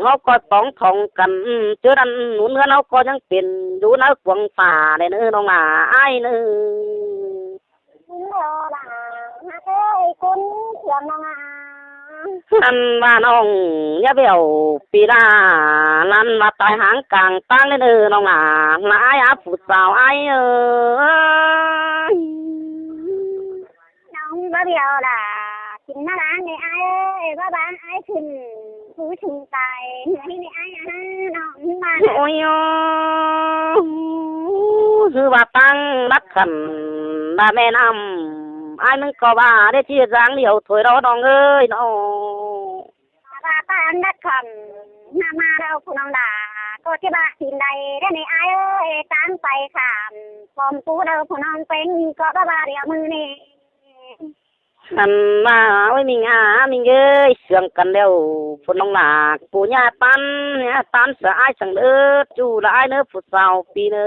au ꞌcoi póng thong căn, ꞌchớ đăn ꞌnún ꞌngớn au ꞌcọ ꞌnhắng pên dú ꞌnớ cuông phả ꞌnị ꞌnớ ꞌnọng ꞌnạ, ải ꞌnớ. Khăn ꞌva ꞌnọng ꞌnhá bẻo ꞌpi ꞌnạ, ꞌlăn ꞌva tai háng cang ꞌtáng ꞌnớ ꞌnọng ꞌnạ, ꞌnạ ải ắp phủ sáo ải ới. ꞌNọng báu bẻo đa, kin ꞌmá ꞌláng ꞌnị ải ới, báu báng ải khửn, phủ sung tai ꞌnị ải ꞌnạ, ꞌnọng ꞌmá. Ôi, ơ, ꞌhứ ꞌva ꞌtáng đắc khăn đa ꞌme ꞌnặm, ải ꞌmứng ꞌcọ ꞌva đé ꞌchí dáng điêu thôi đó ꞌnọng ới ꞌnọ. ꞌVa ꞌtáng đắc khăn ꞌnặm ꞌmá đaư phủ ꞌnọng đa, ꞌcọ ꞌchí ꞌva kin đảy đé ꞌnị ải ới, ꞌtáng pay khảm pom pú đaư phủ ꞌnọng ꞌpéng ꞌcọ báu ꞌva điêu ꞌmự ꞌnị. Khăn ꞌva ôi ꞌmí ꞌnhá, ꞌmí ꞌnhá ới, sương căn điêu phủ ꞌnọng ꞌnạ, ꞌpú ꞌnhá ꞌtán, ꞌnhá ꞌtán sa ải săng ꞌnớ, ꞌchu đa ải ꞌnớ phủ sáo ꞌpi ꞌnớ.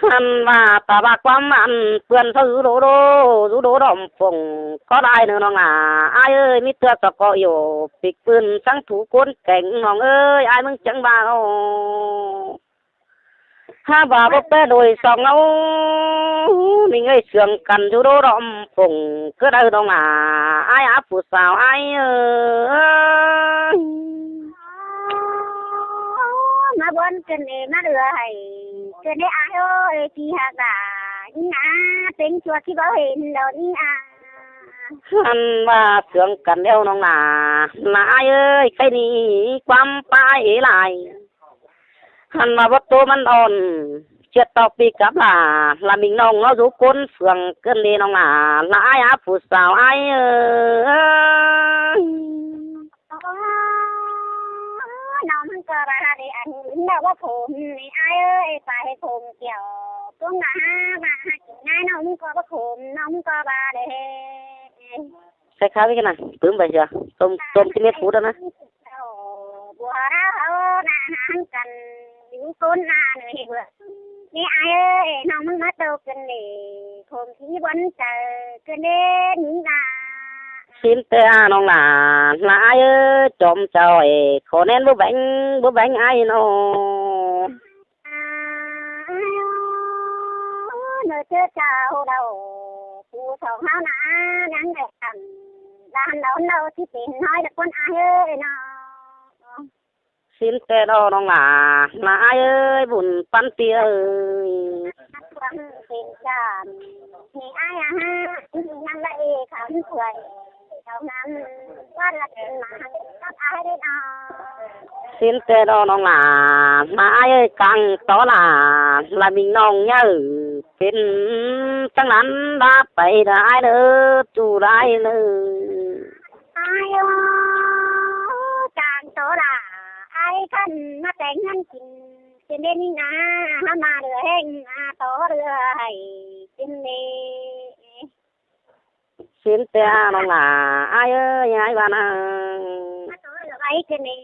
Khăn ꞌva ta ꞌva ꞌquám ăn ꞌpươn sáư dú đô đô, dú đô đỏm phông ꞌcọ đảy ꞌnớ ꞌnọng ꞌnạ, ải ới, ꞌmí ꞌtưa sa ꞌcọ yua pík ꞌpươn săng thú cốn keng ꞌnọng ới, ải ꞌmứng chắng ꞌva ꞌnọ. Hák ꞌva báu pé đuổi song ꞌnọng. Ơ, ꞌmí ꞌngới sương căn dú đô đom phông ꞌcứ đaư ꞌnọng lả, ải ải phủ sáo ải ơi. ꞌMá bón cơn ê ꞌmá đưa hảy, cơn ê ải ơi, pi hạc đả, ꞌnhá, pên chua ꞌchí báu hên đón ꞌnhá. ꞌHắn ꞌva sương căn ꞌlẹo ꞌnọng lả, lả ải ơi, ꞌkhạy ꞌnị ꞌquám ꞌpá ải ê lai. ꞌHắn ꞌva báu tô ꞌmắn ón, ꞌchưa ꞌtọ pi cắp lả, lả ꞌmính ꞌnọng ꞌló dú ꞌcốn sương cơn ê ꞌnọng lả, lả ải ải phủ sáo ải ơi. ꞌNọng ꞌmứng ꞌcọ ꞌva đê ăn ꞌnị báu khôm ải ơi, ꞌpa ải khôm kiẻo, ꞌcốn ꞌva hák ꞌva hák ꞌnị ꞌnọng ꞌmứng ꞌcọ báu khôm, ꞌnọng ꞌmứng ꞌcọ ꞌva đê. Sai khá ꞌviạk ꞌnị, tứm ꞌvạy sia, tôm, tôm ꞌchí mết phút ꞌnớ. Bua đaư hảư ꞌnạ háng căn, dú ꞌcốn ꞌnạ ꞌnị bươn. ꞌNị ải ơi, ꞌnọng ꞌmứng ꞌmá tô cơn ê, khôm ꞌchí bón chaư, cơn ê ꞌnị ꞌnạ. Sín ꞌtẹ ꞌnọng lả, lả ải ơi, chom chảu ê, khổ ꞌnén báu béng, báu béng ải ꞌnọ. ꞌNới ꞌchớ chảu đaư, phủ song ꞌháu ꞌnạ, ꞌnhắng đảy căn, lả hăn đaư ꞌnọ ꞌchí pên ꞌhói đa ꞌcốn ải ơi ꞌnọ. Sín ꞌtẹ ꞌnọng lả, lả ải ơi, bun ꞌpắn ꞌpi ơi. Quảng pên chản, ꞌnị ải ải hák, ꞌnhắng đảy khắm khuối, chảu ngắm, ꞌquá đa pên ꞌmá, cắp ải đê ꞌnọ. Sín ꞌtẹ ꞌnọng lả, lả ải ơi, cang tó lả, lả ꞌmính ꞌnọng ꞌnhá, pên ꞌchăng ꞌnặn đa pay đa ải ꞌnớ, ꞌchu đa ải ꞌnớ. Ải ơi, cang tó lả, ải căn ꞌmá téng ꞌhướn kin, kin đên ꞌnị ꞌnạ, hák ꞌmá đưa ꞌhéng ꞌnạ, tó đưa hảy, kin đê. Sín ꞌtẹ ꞌnọng lả, ải ơi, ải ꞌva ꞌnặn. Tó đưa hảy kin đê,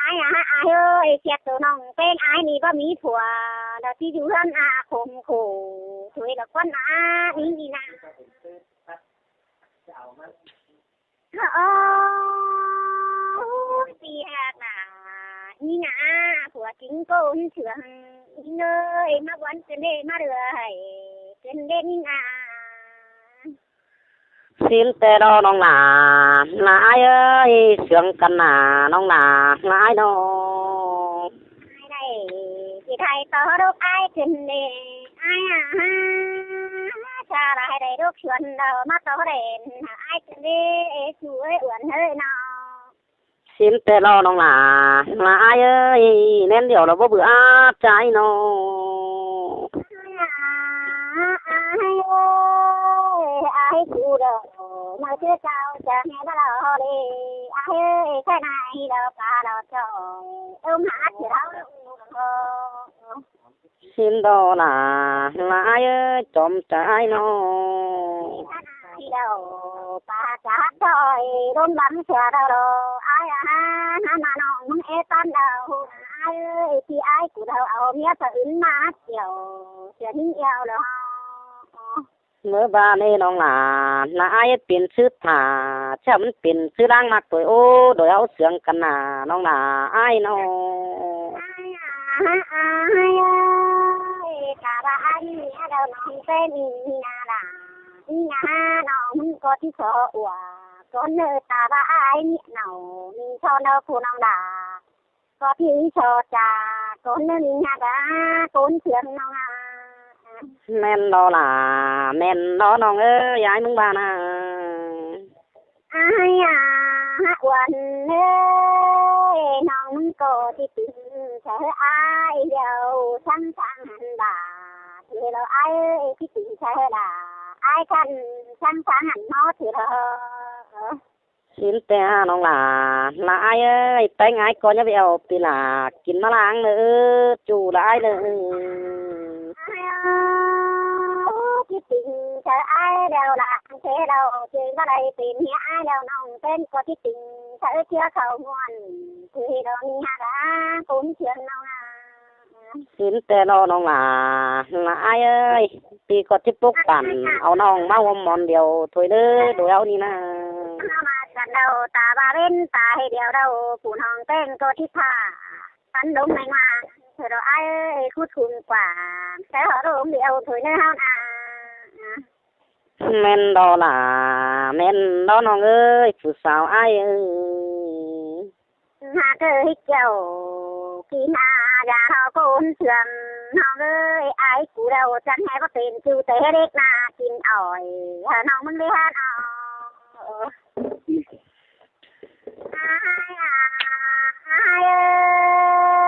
ải ải ơi, ꞌchí tô ꞌnọng pên ải ꞌnị báu ꞌmí phua, đaư ꞌchí dú ꞌhướn ꞌnạ khôm khổ, thuế đaư ꞌcốn ꞌnạ, ꞌnị ꞌnị ꞌnạ. Ơ, pi hạc ꞌnạ, ꞌnị ꞌnạ, phua chính ꞌcốn sương, ꞌnị ơi, ꞌmá bón cơn ê ꞌmá đưa hảy, cơn ê ꞌnị ꞌnạ. Sín ꞌtẹ ꞌnọng lả, lả ải ơi, sương căn ꞌnạ, ꞌnọng lả, lả ải ꞌnọ. Ải đảy, ꞌchí thái tó đốc ải cơn ê, ải ải hák, chả đảy đảy đốc suôn đaư ꞌmá tó đen, ải cơn ê, ê su ơi uôn hơi ꞌnọ. Sín ꞌtẹ ꞌnọng lả, lả ải ơi, ꞌnén điêu lỏ báu bự áp ꞌchái ꞌnọ. Ải ơi, ải su đaư, ꞌmưa ꞌchớ chảu chả nghe báu lo đê, ải ơi, ꞌkhạy ꞌnị đaư ꞌpa lo choi, ôm hák chảu. Sín ꞌtẹ ꞌnọng lả, lả ải ơi, chom chảu ải ꞌnọ. Ải đaư, ꞌpa chả choi, đôn băng sửa đaư đô, ải ải, hák ꞌmá ꞌnọng ꞌmứng ê ꞌtăn đaư, ải ơi, ꞌchí ải ꞌcứ đaư au ꞌmía pha ứn ꞌmá kiẻo, sửa ꞌnhính eo đaư. ꞌMưa ꞌva ꞌnị ꞌnọng lả, lả ải pên ꞌsứ thả, chả ꞌmắn pên ꞌsứ ꞌláng ꞌmặc thôi, ô, đôi au sương căn ꞌnạ, ꞌnọng lả ải ꞌnọ. Ải ải ơi, ta ꞌva ải ꞌnị đaư ꞌnọng pên ꞌnị ꞌnạ lả, ꞌnị ꞌnạ ꞌnọng ꞌcọ ꞌchí so ua, ꞌcốn ꞌnớ ta ꞌva ải ꞌnị ꞌnọng, ꞌmí so đaư phủ ꞌnọng lả. ꞌCọ ꞌchí so chả, ꞌcốn ꞌnớ ꞌmí hák đa, ꞌcốn sương ꞌnọng ꞌnạ. ꞌMen ꞌnọ lả, ꞌmen ꞌnọ ꞌnọng ơi, ải ꞌmứng ꞌva ꞌnặn. Ải ải, hák uôn ơi, ꞌnọng ꞌmứng ꞌcọ ꞌchí tứm chaư ải điêu, săng săng hẳn bả, thì lo ải ơi, ꞌchí tứm chaư đa, ải căn săng săng hẳn ꞌmó thì lo. Sín ꞌtẹ ꞌnọng lả, lả ải ơi, ꞌpéng ải ꞌcọ ꞌnhá ꞌvẹo pi lả, kin ꞌmá ꞌláng ꞌnớ, ꞌchu đa ải ꞌnớ. Ải ơi, ꞌchí tứm chaư ải điêu lả, thế đaư, ꞌchí ꞌva đảy pên ꞌnị ải điêu ꞌnọng pên ꞌcọ ꞌchí tứm chaư ꞌchưa khảu ꞌnguôn, thì đaư ꞌmí hák đa, ꞌcốn sương ꞌnọng ꞌnạ. Sín ꞌtẹ ꞌnọng lả, lả ải ơi, ꞌpi ꞌcọ ꞌchí pốc pản, au ꞌnọng ꞌmá ꞌhuôm ꞌmón điêu thôi ꞌnớ, đôi au ꞌnị ꞌnạ. ꞌMá căn đaư ta ꞌva ꞌvến ta ꞌhế điêu đaư, phủ ꞌnọng pên ꞌcọ ꞌchí pha, pắn đốm ꞌmạy ꞌmá, thôi đaư ải ơi, khút khum quảng, thế hảư đốm điêu thôi ꞌnớ ꞌháo ꞌnạ. ꞌMen đó là, ꞌmen đó ꞌnọng ơi, phủ sáo ai ơi. Hák ơi, hít kẹo, kí na, ya thọ cốn trường, ꞌnọng ơi, ai cú đầu chân hè có tên chú tế đếc na, chín ỏi, hả ꞌnọng ꞌmứng đi hả ꞌnọng. Ai, ai, ai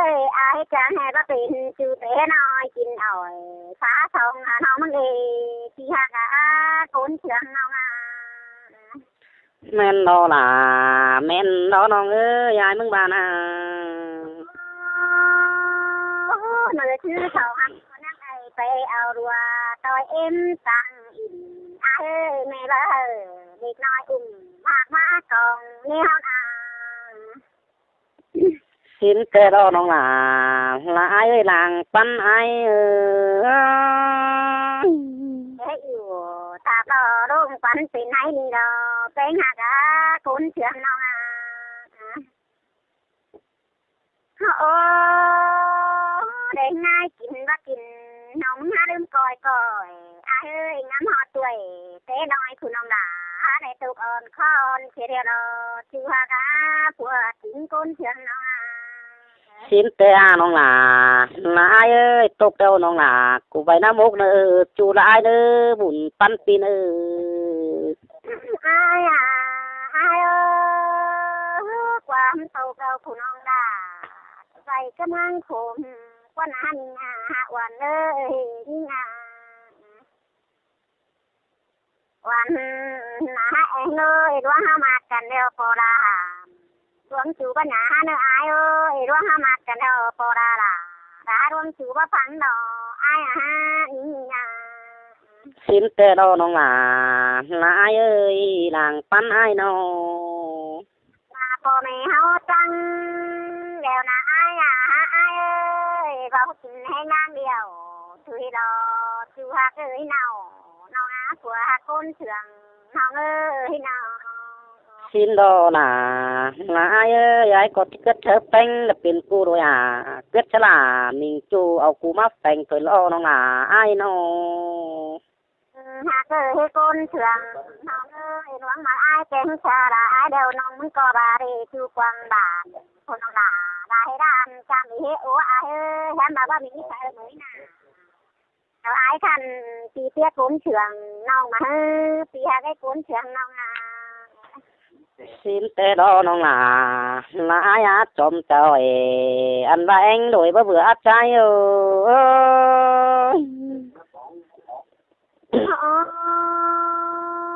ơi, ai chang hè bá pên, chu té nói chín ỏi, phá sông hà ꞌnọng ꞌmứng đi, chi hả cả cốn trường ꞌnọng à. ꞌMen đó là, ꞌmen đó ꞌnọng ơi, ai ꞌmứng ba na. Ơ, nó chứ sông ăn con nhắc ai pe ao đùa, tôi em tăng in, ai ơi, mẹ ba hờ, đếc nói ủng, mạc mã còng, nêu na. Xin té đó ꞌnọng là, là ai ơi, làng Pắn ai ơi. Thế ỉu, ta đó đông Pắn pên ai đi đó, pên hả cả cốn trường ꞌnọng à. Ơ, đen ꞌnái kin bá kin, ꞌnọng hả đưm coi coi, ai ơi, ngắm họ tuổi, té nói khu ꞌnọng đá, hả đe tộc ôn khôn, chia theo đó, chu hả cả, phua chính cốn trường ꞌnọng à. Xin té à ꞌnọng là, là ai ơi, tộc đâu ꞌnọng là, cú bay ꞌnám ốc nơ, chu là ai nơ, bún Pắn pên ơ. Ai à, ai ơi, quán tộc đâu khu ꞌnọng đá, bay cắm ngang khổ, quan hả ꞌnị à, hả ôn ơi, ꞌnị à. Ôn, hả em ơi, đuống hả mạc căn đeo pô đá. Đuống chu bá nhả hả nơ ai ơi, đuống hả mạc căn đeo pô đá đá. Đá đuống chu bá phẳng đó, ai à hả, ꞌnị à. Xin té đó ꞌnọng là, là ai ơi, làng Pắn ai ꞌnọng. Mà pô mẹ háo trăng, đeo na ai à hả ai ơi, bảo kín hên ngang điêu, thui đó, chu hả ơi ꞌnọng, ꞌnọng à, phua hả cốn trường, ꞌnọng ơi ꞌnọng. Xin đó là, là ai ơi, ai có tí cướt thớ peng là pên cu đôi à, cướt thớ là, mình chu au cu mắc peng thời lo ꞌnọng là ai ꞌnọng. Hả cơ hê cốn trường, ꞌnọng ơi, ꞌnọng mà ai chén cha là ai đeo ꞌnọng ꞌmứng co ba đi chu quang ba, khu ꞌnọng đá, ba hê đan, chăm đi hê ố à hê, hén ba ba mình phải mới nè. Đó ai khăn, chi tiết cốn trường ꞌnọng mà hư, chi hả cái cốn trường ꞌnọng à. Xin té đó ꞌnọng là, là ai á chom chào ê, ăn ba anh đổi bá vừa át trái ơi. Ơ,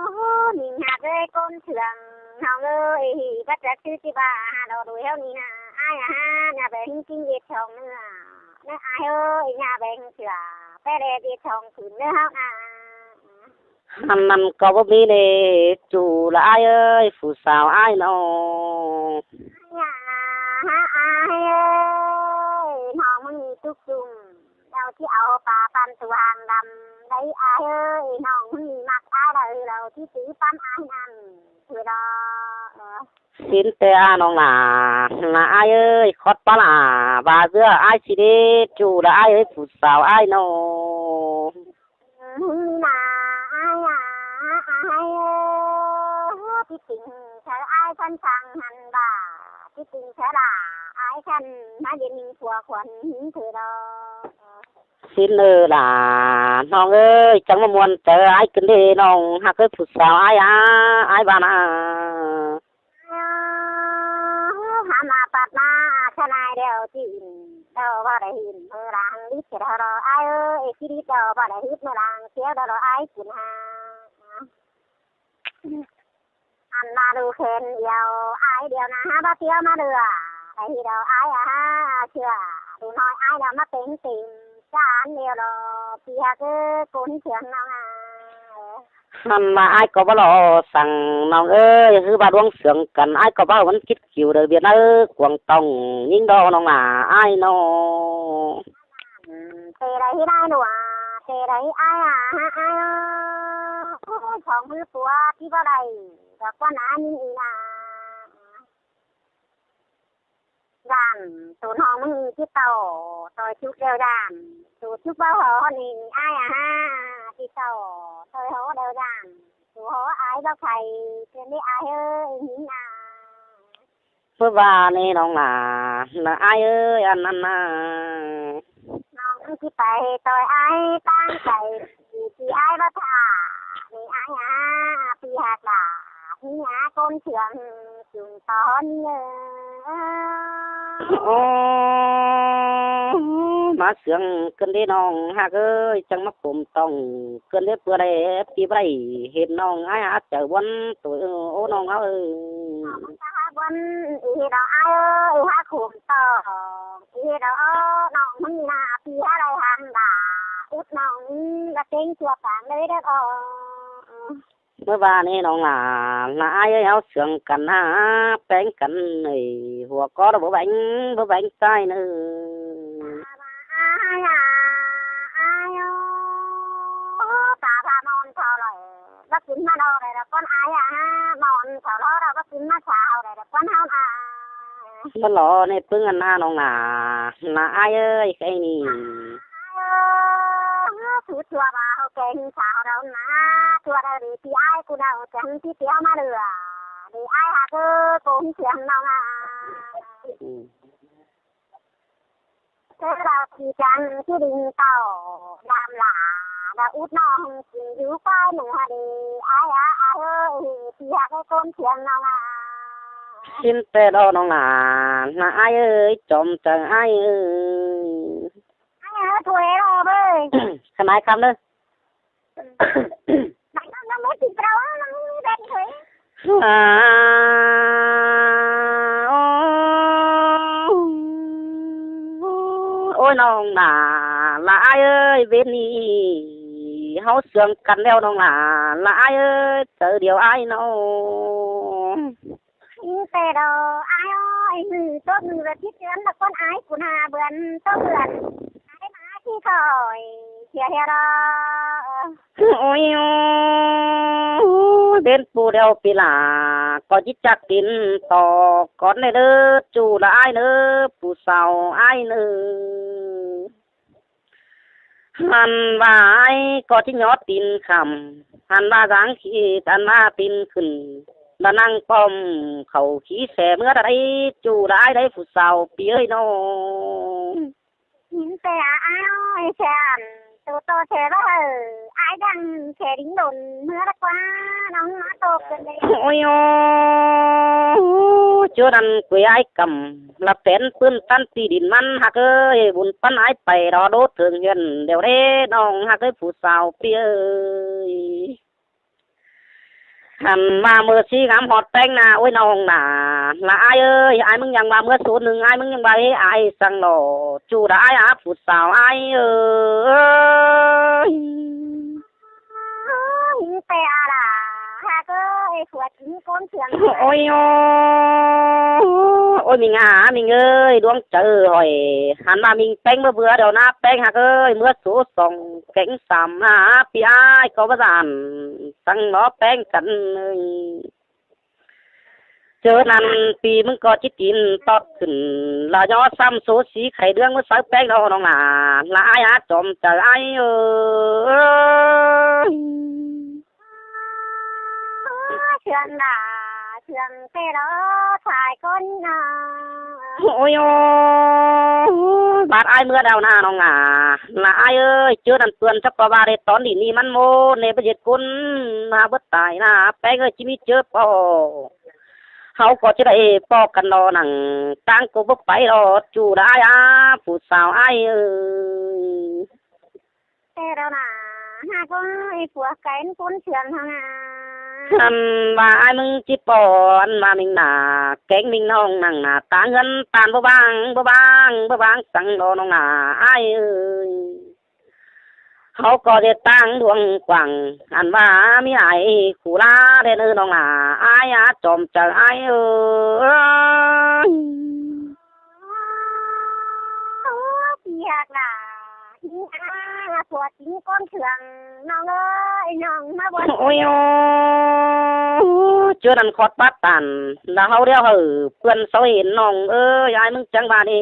ꞌnị hả ơi, cốn trường ꞌnọng ơi, hì, bắt chắc chứ chi ba, hả đó đuổi heo ꞌnị nà, ai à hả, nhà bé hinh kinh việt chồng nữa. Nơ ai ơi, nhà bé hinh chửa, bé đe việt chồng cứ nơ hao à. Hăn ꞌnặn ꞌcọ báu ꞌmí đê, chu là ai ơi, phủ sáo ai ꞌnọng. Ai à, hả ai ơi, ꞌnọng ꞌmứng ꞌnị túc chung. Đau chi au pá păn tu hàng đăm, đảy ai ơi, ꞌnọng ꞌmứng ꞌnị mắc ai đảy đau chi tứ păn ai ꞌnặn. Thôi đó. Xin té à ꞌnọng là, là ai ơi, khót pá là, ba dưa ai chi đê, chu là ai ơi, phủ sáo ai ꞌnọng. Hứng ꞌnị nà, ai à, ai ơi, tí tỉnh, chớ ai sẵn sàng hẳn bà, tí tỉnh chớ là, ai sẵn, hả điện mình của khuẩn hứng thử đó. Xin ơ là, ꞌnọng ơi, chắng mà muôn chớ ai cứng đê ꞌnọng, hả ơi phủ sáo ai à, ai ba nà. Hả mà bát na, chăn ai đeo chi in, đeo ba đe hin, mơ lăng lít chớ đó, ai ơi, chi lít đeo ba đe hít, mơ lăng chiếu đó, ai cứng hả. Ăn ba đu khen đeo, ai đeo na hả ba chiếu mà đeo, ai đeo ai à, chửa, đu nói ai đeo mà tính tìm, chả ăn đeo đó, chi hả cứ cốn trường ꞌnọng à. Hăn mà ai ꞌcọ báu lo săng ꞌnọng ơi, hứ ba đuống sương căn ai ꞌcọ báu ꞌmắn kít kiu đơi Việt Nam ơi, Quảng Tông, ꞌnhính đó ꞌnọng là ai ꞌnọng. Tê đảy hít ai nua, tê đảy ai à, hả ai ơi. Ôi, chóng hứ pua, tí báu đảy, gak quan á ꞌnhính ị nà. Dản, tô ꞌnọng ꞌmứng ꞌnị chít tàu, tôi chúc đeo dản, tô chúc báu hó ꞌnị ai à hả, ꞌPi ꞌtạu, ꞌtoi hó đaư dang, su hó ải báu khay, ꞌcợn đé ải ới, ꞌhịn a. ꞌPưa ꞌva ꞌnị ꞌnọng lả, ꞌnạ ải ới, ăn ꞌnặn ꞌnạ. ꞌNọng ꞌchí pay ꞌtoi ải ꞌtáng khay, ꞌchí ải báu thả, ꞌnị ải a, ꞌpi ꞌhặc lả, ꞌhịn a ꞌcốn siêng, sung tón ới. Ơ, ꞌmá siêng ꞌcợn đé ꞌnọng ꞌhặc ới, chắng ꞌmá khôm tỏng, ꞌcợn đé ꞌpưa đảy, ꞌpi báu đảy, hên ꞌnọng ải a, chaư ꞌbuôn ꞌtội, ơ, ꞌnọng ꞌhặc ới. Ơ, ꞌmá chaư ꞌbuôn, ꞌhị ꞌnọng ải ới, ꞌhá khôm tỏng, ꞌhị ꞌnọng, ꞌnọng ꞌmắn ꞌnạ, ꞌpi ꞌhá đảy hăng đả, út ꞌnọng, đa ꞌtếng ꞌchua pang đảy đa ꞌnọng. ꞌMưa ꞌva ꞌnị ꞌnọng lả, ꞌnạ ải ới, hảư siêng căn ꞌnạ, ꞌpéng căn ꞌnị, hua ꞌcọ đa báu bẻng, báu bẻng ꞌchái ꞌnị. Ải a, ải ới, ta ba ꞌmón thảu ꞌlới, báu kin ꞌmá lo đảy đa ꞌquán ải a, ꞌmón thảu lo đa báu kin ꞌmá sao đảy đa ꞌquán ꞌháu a. ꞌMá lo ꞌnị ꞌpứng ăn ꞌnạ ꞌnọng lả, ꞌnạ ải ới, khay ꞌnị. Ải ới, su ꞌchua ba hảư keng sao đaư ꞌnạ, ꞌchua đaư đi ꞌpi ải ꞌcốn đaư chắng ꞌchí ꞌtiếu ꞌmá lưa, đi ải ꞌhặc ới, ꞌcốn siêng ꞌnọng a. Ừ. ꞌCọ đaư ꞌchí chắng ꞌchí đin ꞌtạu, đam lả, đa út ꞌnọng, kin dú ꞌquái ꞌnưng ha đi, ải a, ải ới, ꞌpi ꞌhặc ới, ꞌcốn siêng ꞌnọng a. ꞌSịn ꞌtẹ lo ꞌnọng lả, ꞌnạ ải ới, chom chaư ải ới. Ải ới, thôi lo bơi. Khăn ải khăm đaư. Báu ꞌnọng ꞌmá ꞌchí ꞌpưa ꞌnọng ꞌmí bén thôi. À, ôi, ꞌnọng lả, lả ải ới, bến ꞌnị hảư siêng căn ꞌlẹo ꞌnọng lả, lả ải ới, chaư điêu ải ꞌnọng. ꞌTẹ lo ải ới, ꞌhứ, ꞌtố ꞌmự ꞌva thít ꞌchớ đa ꞌquán ải ꞌcốn ha bươn, ꞌtố bươn. Ải ꞌmá ꞌchí khỏi, sia sia lo. Ôi, ôi, bến ꞌpưa ꞌlẹo ꞌpi lả, ꞌcọ ꞌchí chắc tin ꞌtọ, cón ꞌnị đaư, ꞌchu đa ải ꞌnớ, phủ sao ải ꞌnớ. Hăn ꞌva ải ꞌcọ ꞌchí nhó tin khăm, hăn ꞌva dáng khi, hăn ꞌva tin khửn, đa ꞌnăng pom khảu khí se ꞌmứa đa đảy, ꞌchu đa ải đảy phủ sao ꞌpi ới ꞌnọng. Hên ꞌtẹ a, ải ới, ꞌsén, tô tô se báu hảư, ải đang se đính đôn ꞌmứa đa ꞌquá, ꞌnọng ꞌmá tô ꞌcợn đảy. Ôi, ôi, ꞌchớ ꞌnặn quê ải căm, lả pén ꞌpưn ꞌtăn ti đin ꞌmắn ꞌhặc ới, bun ꞌpắn ải pay đo đốt thượng huyện đẻo đế ꞌnọng ꞌhặc ới phủ sao ꞌpi ới. Hăn ꞌva ꞌmưa sí ngắm ꞌhọt ꞌpéng ꞌnạ, ôi ꞌnọng lả, lả ải ới, ải ꞌmứng ꞌnhắng ꞌva ꞌmưa số ꞌnưng, ải ꞌmứng ꞌnhắng ꞌva ꞌhế ải săng lo, ꞌchu đa ải a phủ sao ải ới. Hên ꞌtẹ a lả, ꞌhặc ới, phủ ꞌcốn siêng. Ôi, ôi, ôi, ꞌminh a, ꞌminh ơi, ꞌluống chaư hỏi, hăn ꞌva ꞌminh ꞌpéng ꞌmưa bưa đeo ꞌnạ ꞌpéng ꞌhặc ới, ꞌmưa số song kéng sam ꞌnạ, ꞌpi ải ꞌcọ báu dản, săng lo ꞌpéng căn ới. ꞌChớ ꞌnặn ꞌpi ꞌmứng ꞌcọ ꞌchí tin tót khửn, lả nhó sam số sí khay ꞌlươn ꞌmưa sáư ꞌpéng lo ꞌnọng lả, lả ải a, chom chaư ải ới. Siêng lả, siêng ꞌtẹ lo, thái ꞌcốn ꞌnạ. Ôi, ôi, bát ải ꞌmưa đaư ꞌnạ ꞌnọng lả, lả ải ới, ꞌchớ ꞌnặn ꞌpươn chắc ꞌcọ ꞌva đảy tón đi ꞌnị ꞌmắn ꞌmô, ꞌnê báu ꞌdệt ꞌcốn, ꞌmá bớt tai ꞌnạ, ꞌpéng ơi, ꞌchí ꞌmí ꞌchớ ꞌpo. Hảư ꞌcọ ꞌchí đảy ꞌpo căn lo nẳng, ꞌtáng ꞌcọ báu pay lo, ꞌchu đa ải a, phủ sao ải ới. Ê, đaư ꞌnạ, ha ꞌcốn ê pua kén ꞌcốn siêng hăng a. Hăn ꞌva ải ꞌmứng ꞌchí ꞌpo, ăn ꞌva ꞌminh ꞌnạ, kéng ꞌminh ꞌnọng nẳng ꞌnạ, ꞌtáng ꞌhướn ꞌtan báu ꞌváng, báu ꞌváng, báu ꞌváng săng lo ꞌnọng ꞌnạ, ải ới. Hảư ꞌcọ ꞌdệt ꞌtáng ꞌluống quảng, ăn ꞌva ꞌmí ải khu ꞌlá đen ơ ꞌnọng ꞌnạ, ải a, chom chaư ải ới. Ôi, ꞌpi ꞌhặc lả, ꞌpi ꞌhặc, pua ꞌcốn siêng, ꞌnọng ơi, ꞌnọng ꞌmá bua. Ôi, ôi, ꞌchớ ꞌnặn khót bát tản, lả hảư đéo hảư, ꞌpươn sáu hên ꞌnọng ơi, ải ꞌmứng chắng ꞌva ꞌnị.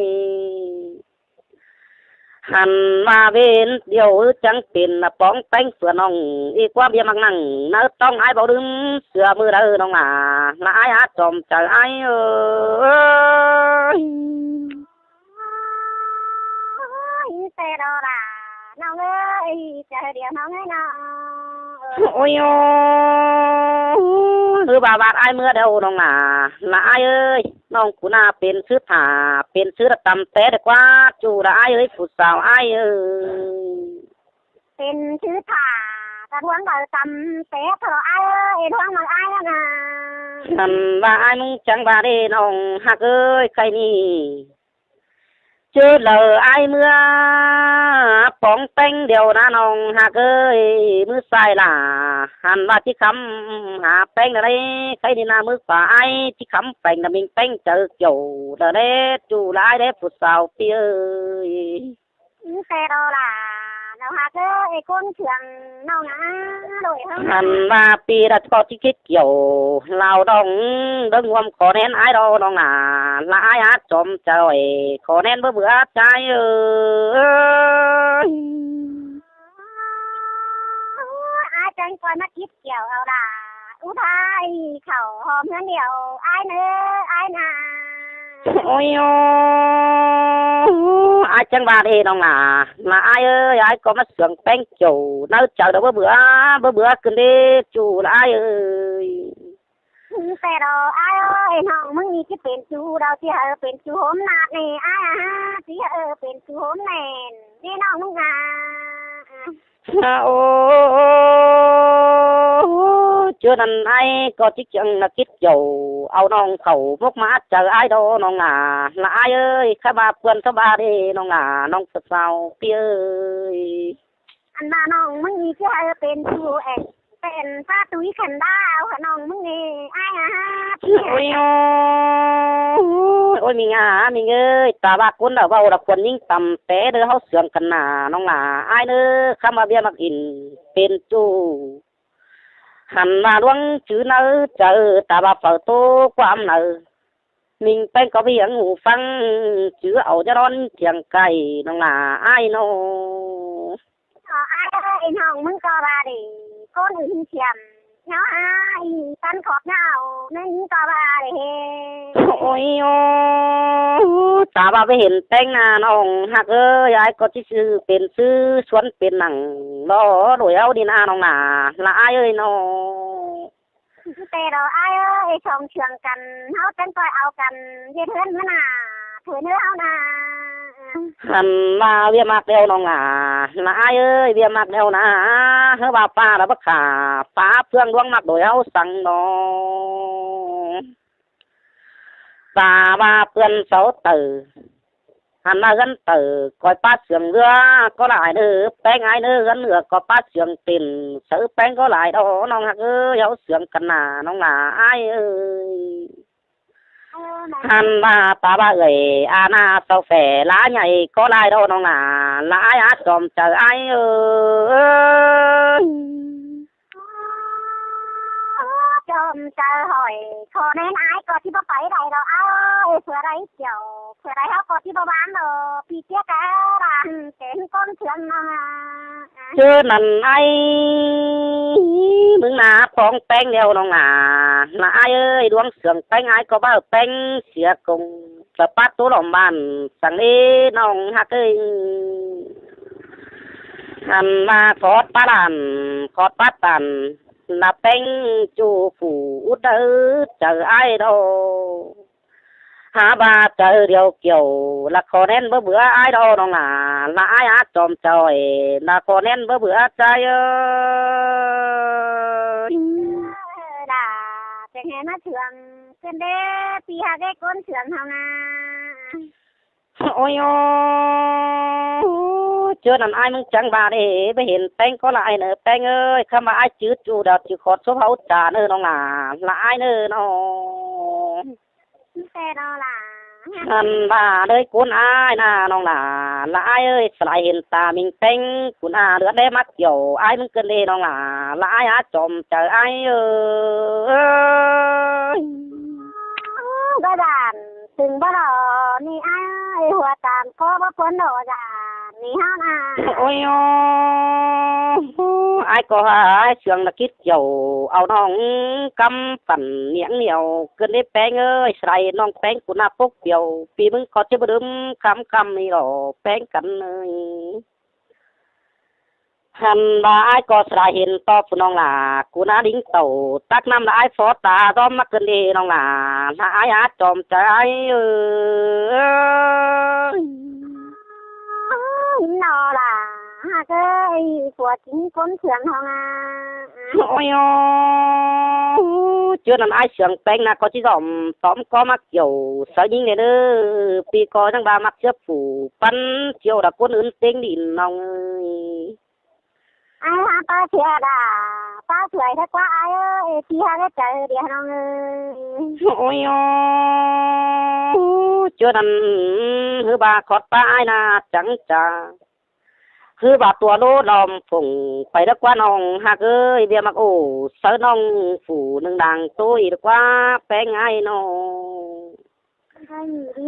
Ăn ꞌva ꞌvến điêu ư chắng pên ꞌna póng ꞌpéng phưa ꞌnọng, ꞌí ꞌquám ꞌviạk ꞌmặc ꞌnăng ꞌnớ ꞌtóng ải báu đưm, sửa ꞌmự đaư ꞌnọng ꞌnạ, ꞌlạ ải át chom chaư ải ơi. Ôi, ꞌtẹ đó là ꞌnọng ơi, chaư điêu ꞌnọng ơi ꞌnọng. Ôi ôi, ꞌhứ ꞌva ꞌvạt ải ꞌmưa đeo ꞌnọng ꞌnạ, ꞌlạ ải ơi. ꞌNọng ꞌcứ ꞌnạ pên ꞌsứ thả, pên ꞌsứ đa tăm té đa ꞌquá, ꞌchu ꞌlạ ải ơi, phủ sáo ải ơi. Pên ꞌsứ thả, ta ꞌluống đaư tăm té thọ ải ơi, ꞌluống ꞌmặc ải ꞌnạ. Ăn ꞌva ải ꞌmứng chắng ꞌva đê ꞌnọng ꞌhặc ơi, khay ꞌnị. ꞌChớ đaư ải ꞌmưa póng ꞌpéng điêu ꞌnạ ꞌnọng ꞌhặc ơi, ꞌmứ sai lả. Ăn ꞌva ꞌchí khắm hả ꞌpéng đaư đé, khay ꞌnị ꞌnạ ꞌmứ pá ải ꞌchí khắm peng đaư ꞌminh ꞌpéng chaư kiẻo đaư đé, ꞌchu ꞌlạ ải đé phủ sáo ꞌpi ơi. Ư, ꞌtẹ đó là ꞌnọng ꞌhặc ơi, ꞌcốn sương ꞌnọng ꞌnạ, đuổi hơng. Ăn ꞌva ꞌpi đaư ꞌcọ ꞌchí khít kiẻo ꞌlao đong, đơng ꞌhuôm khó ꞌnén ải đó ꞌnọng ꞌnạ, ꞌlạ ải át chom chaư ải, khó ꞌnén báu bươn ải ơi. Ải chắng ꞌcoi ꞌmá khít kiẻo au đa. Ú thái khảu hom ꞌhướn điêu, ải ꞌnớ, ải ꞌnạ. Ôi ôi, ải chắng ꞌva đê ꞌnọng ꞌnạ, ꞌlạ ải ơi, ải ꞌcọ ꞌmá sương ꞌpéng kiẻo ꞌnớ chaư đaư báu bươn, báu bươn ꞌcứn đê, ꞌchu ꞌlạ ải ơi. Ư, ꞌtẹ đó ải ơi, ꞌnọng ꞌmứng ꞌnị ꞌchí pên ꞌchu đaư, ꞌchí hảư pên ꞌchu ꞌhốm ꞌnạp ꞌnị ải ꞌnạ, ꞌchí hảư pên ꞌchu ꞌhốm ꞌnẹn, ꞌnị ꞌnọng ꞌmứng ꞌnạ. Ô, ꞌchớ ăn ải ꞌcọ ꞌchí chắng ꞌnạ khít kiẻo au ꞌnọng khảu mốc ꞌmá át chaư ải đó ꞌnọng ꞌnạ, ꞌlạ ải ơi, khắm ꞌva ꞌpươn ꞌsáo ꞌva đê ꞌnọng ꞌnạ, ꞌnọng phủ sáo ꞌpi ơi. Ăn ꞌva ꞌnọng ꞌmứng ꞌnị ꞌchí hảư pên ꞌchu ên, pên ꞌpá tui khăn đao hả ꞌnọng ꞌmứng ꞌnị ải ꞌnạ. Ôi ôi, ôi ꞌminh ꞌnạ, ꞌminh ơi, ta ꞌva ꞌcốn đaư ꞌvạu đaư khuôn ꞌnhính tăm té đaư ꞌháu sương căn ꞌnạ ꞌnọng ꞌnạ, ải ꞌnớ khắm ꞌva ꞌviạk ꞌmặc ỉn pên ꞌchu. Ăn ꞌva ꞌluống chứ ꞌnớ chaư, ta ꞌva phaư ꞌtố ꞌquám đaư. ꞌMinh ꞌpéng ꞌcọ ꞌmí hảư hủ ꞌphắng, chứ au ꞌnhá đón thiêng cay ꞌnọng ꞌnạ ải ꞌnớ. Ờ, ải ơi, ꞌnọng ꞌmứng ꞌcọ ꞌva đê, ꞌcốn ứn thiêm ꞌnhó ải, tăn khót ꞌnhó au, ꞌmứng ꞌcọ ꞌva đê. Ôi ôi, ta ꞌva báu hên ꞌpéng ꞌnạ ꞌnọng ꞌhặc ơi, ải ꞌcọ ꞌchí sư pên ꞌsứ suốn pên nẳng lo đuổi au đi ꞌnạ ꞌnọng ꞌnạ, ꞌlạ ải ơi ꞌnớ. Ư, ꞌtẹ đó ải ơi, song sương căn, ꞌháu chắng ꞌcoi au căn ꞌdệt ꞌhướn ꞌmá ꞌnạ, thuế ꞌnớ ꞌháu ꞌnạ. Ăn ꞌva ꞌviạk ꞌmặc đeo ꞌnọng ꞌnạ, ꞌlạ ải ơi, ꞌviạk ꞌmặc đeo ꞌnạ, ꞌhứ ꞌva pá đaư báu khả, pá ꞌphướng ꞌluống ꞌmặc đuổi au săng đó. Ta ꞌva ꞌpươn sáu tảu, ăn ꞌva ꞌhướn tảu ꞌcoi pá sương ꞌlứa ꞌcọ lai ꞌnớ, ꞌpéng ải ꞌnớ ꞌhướn ꞌlứa ꞌcọ pá sương pên, sáư ꞌpéng ꞌcọ lai đó ꞌnọng ꞌhặc ơi, ꞌháu sương căn ꞌnạ ꞌnọng ꞌnạ ải ơi. Ăn ꞌva ta ꞌva ơi, a ꞌnạ sau phe lá nhảy ꞌcọ lai đó ꞌnọng ꞌnạ, ꞌlạ ải át chom chaư ải ơi. Chom chaư hỏi, khó ꞌnén ải ꞌcọ ꞌchí báu pay đảy đó ải ơi, phưa đảy kiẻo, phưa đảy ꞌháu ꞌcọ ꞌchí báu bán đó, pi ꞌtiếc cá đàn, kén ꞌcốn sương ꞌnọng ꞌnạ. ꞌChớ ꞌnặn ải ꞌmứng ꞌnạ póng ꞌpéng đeo ꞌnọng ꞌnạ, ꞌlạ ải ơi, ꞌluống sương ꞌpéng ải ꞌcọ báu ꞌpéng sia công. Sa pát ꞌtố lỏm bản săng đê ꞌnọng ꞌhặc ơi. Ăn ꞌva khót pá đàn, khót pá tản, ꞌlạ ꞌpéng ꞌchu phủ út đaư chaư ải đó. Hả ꞌva chaư điêu kiẻo, ꞌlạ khó ꞌnén báu bươn ải đó ꞌnọng ꞌnạ, ꞌlạ ải át chom chaư ải, ꞌlạ khó ꞌnén báu bươn ải ơi. Đa, chắng hên ꞌmá sương, ꞌcứn đê, pi ꞌhặc ơi ꞌcốn sương ꞌháu ꞌnạ. Ôi ôi, ꞌchớ ꞌnặn ải ꞌmứng chắng ꞌva đê, báu hên ꞌpéng ꞌcọ lai ꞌnớ ꞌpéng ơi, khắm ꞌva ải chứ ꞌchu đaư chứ khót sốp ꞌháu chả ꞌnớ ꞌnọng ꞌnạ, ꞌlạ ải ꞌnớ ꞌnớ. Ăn ꞌva đơi ꞌcốn ải ꞌnạ ꞌnọng ꞌnạ, ꞌlạ ải ơi, sa lai hên ta ꞌminh ꞌpéng, ꞌcốn a ꞌlứa đé ꞌmặc kiẻo, ải ꞌmứng ꞌcứn đê ꞌnọng ꞌnạ, ꞌlạ ải át chom chaư ải ơi. Báu đản, tưng báu đỏ, ꞌnị ải ơi, hua tản ꞌcọ báu ꞌcốn đỏ đản. Ôi ô, ải ꞌcọ hả, ải sương ꞌnạ kít kiẻo, au ꞌnọng cắm phản niêng niêu, ꞌcứn đé ꞌpéng ơi, sai ꞌnọng ꞌpéng ꞌcốn ꞌnạ pốc piêu, ꞌpi ꞌmứng ꞌcọ ꞌchí báu đưm khắm khắm ꞌnị lỏ, ꞌpéng căn ơi. Hăn ꞌva ải ꞌcọ sai hên ꞌto phủ ꞌnọng lả, ꞌcốn ꞌnạ đính tảu, tắc ꞌnặm lả ải phó ta, ꞌdóm ꞌmặc ꞌcứn đê ꞌnọng lả, ꞌnạ ải át chom chaư ải ơi. Nó lả, hả ơi, phủ chính ꞌcốn sương ꞌnọng à. Ôi ô, ꞌchớ ꞌnặn ải sương ꞌpéng ꞌnạ ꞌcọ ꞌchí dỏm, tóm ꞌcọ ꞌmặc kiẻo, sáư ꞌnhính ꞌnê ꞌnớ, ꞌpi ꞌcọ ꞌnhắng ꞌva ꞌmặc ꞌchớ phủ, pắn chiêu đa ꞌcốn ứn ꞌtếng đi ꞌnọng ơi. Ải hả, ꞌpá sia đa, ꞌpá sưởi thế ꞌquá ải ơi, ꞌpi hả ꞌcọ chaư đi ꞌnọng ơi. Ôi ô, ꞌchớ ꞌnặn, ꞌhứ ꞌva khót ꞌpá ải ꞌnạ chắng chaư. ꞌHứ ꞌva tua ꞌlố đom phủng, pay đá ꞌquá ꞌnọng hả ơi, ꞌviạk ꞌmặc ổ, sáư ꞌnọng phủ ꞌnưng đang ꞌtố ꞌnị đá ꞌquá, ꞌpéng ải nó.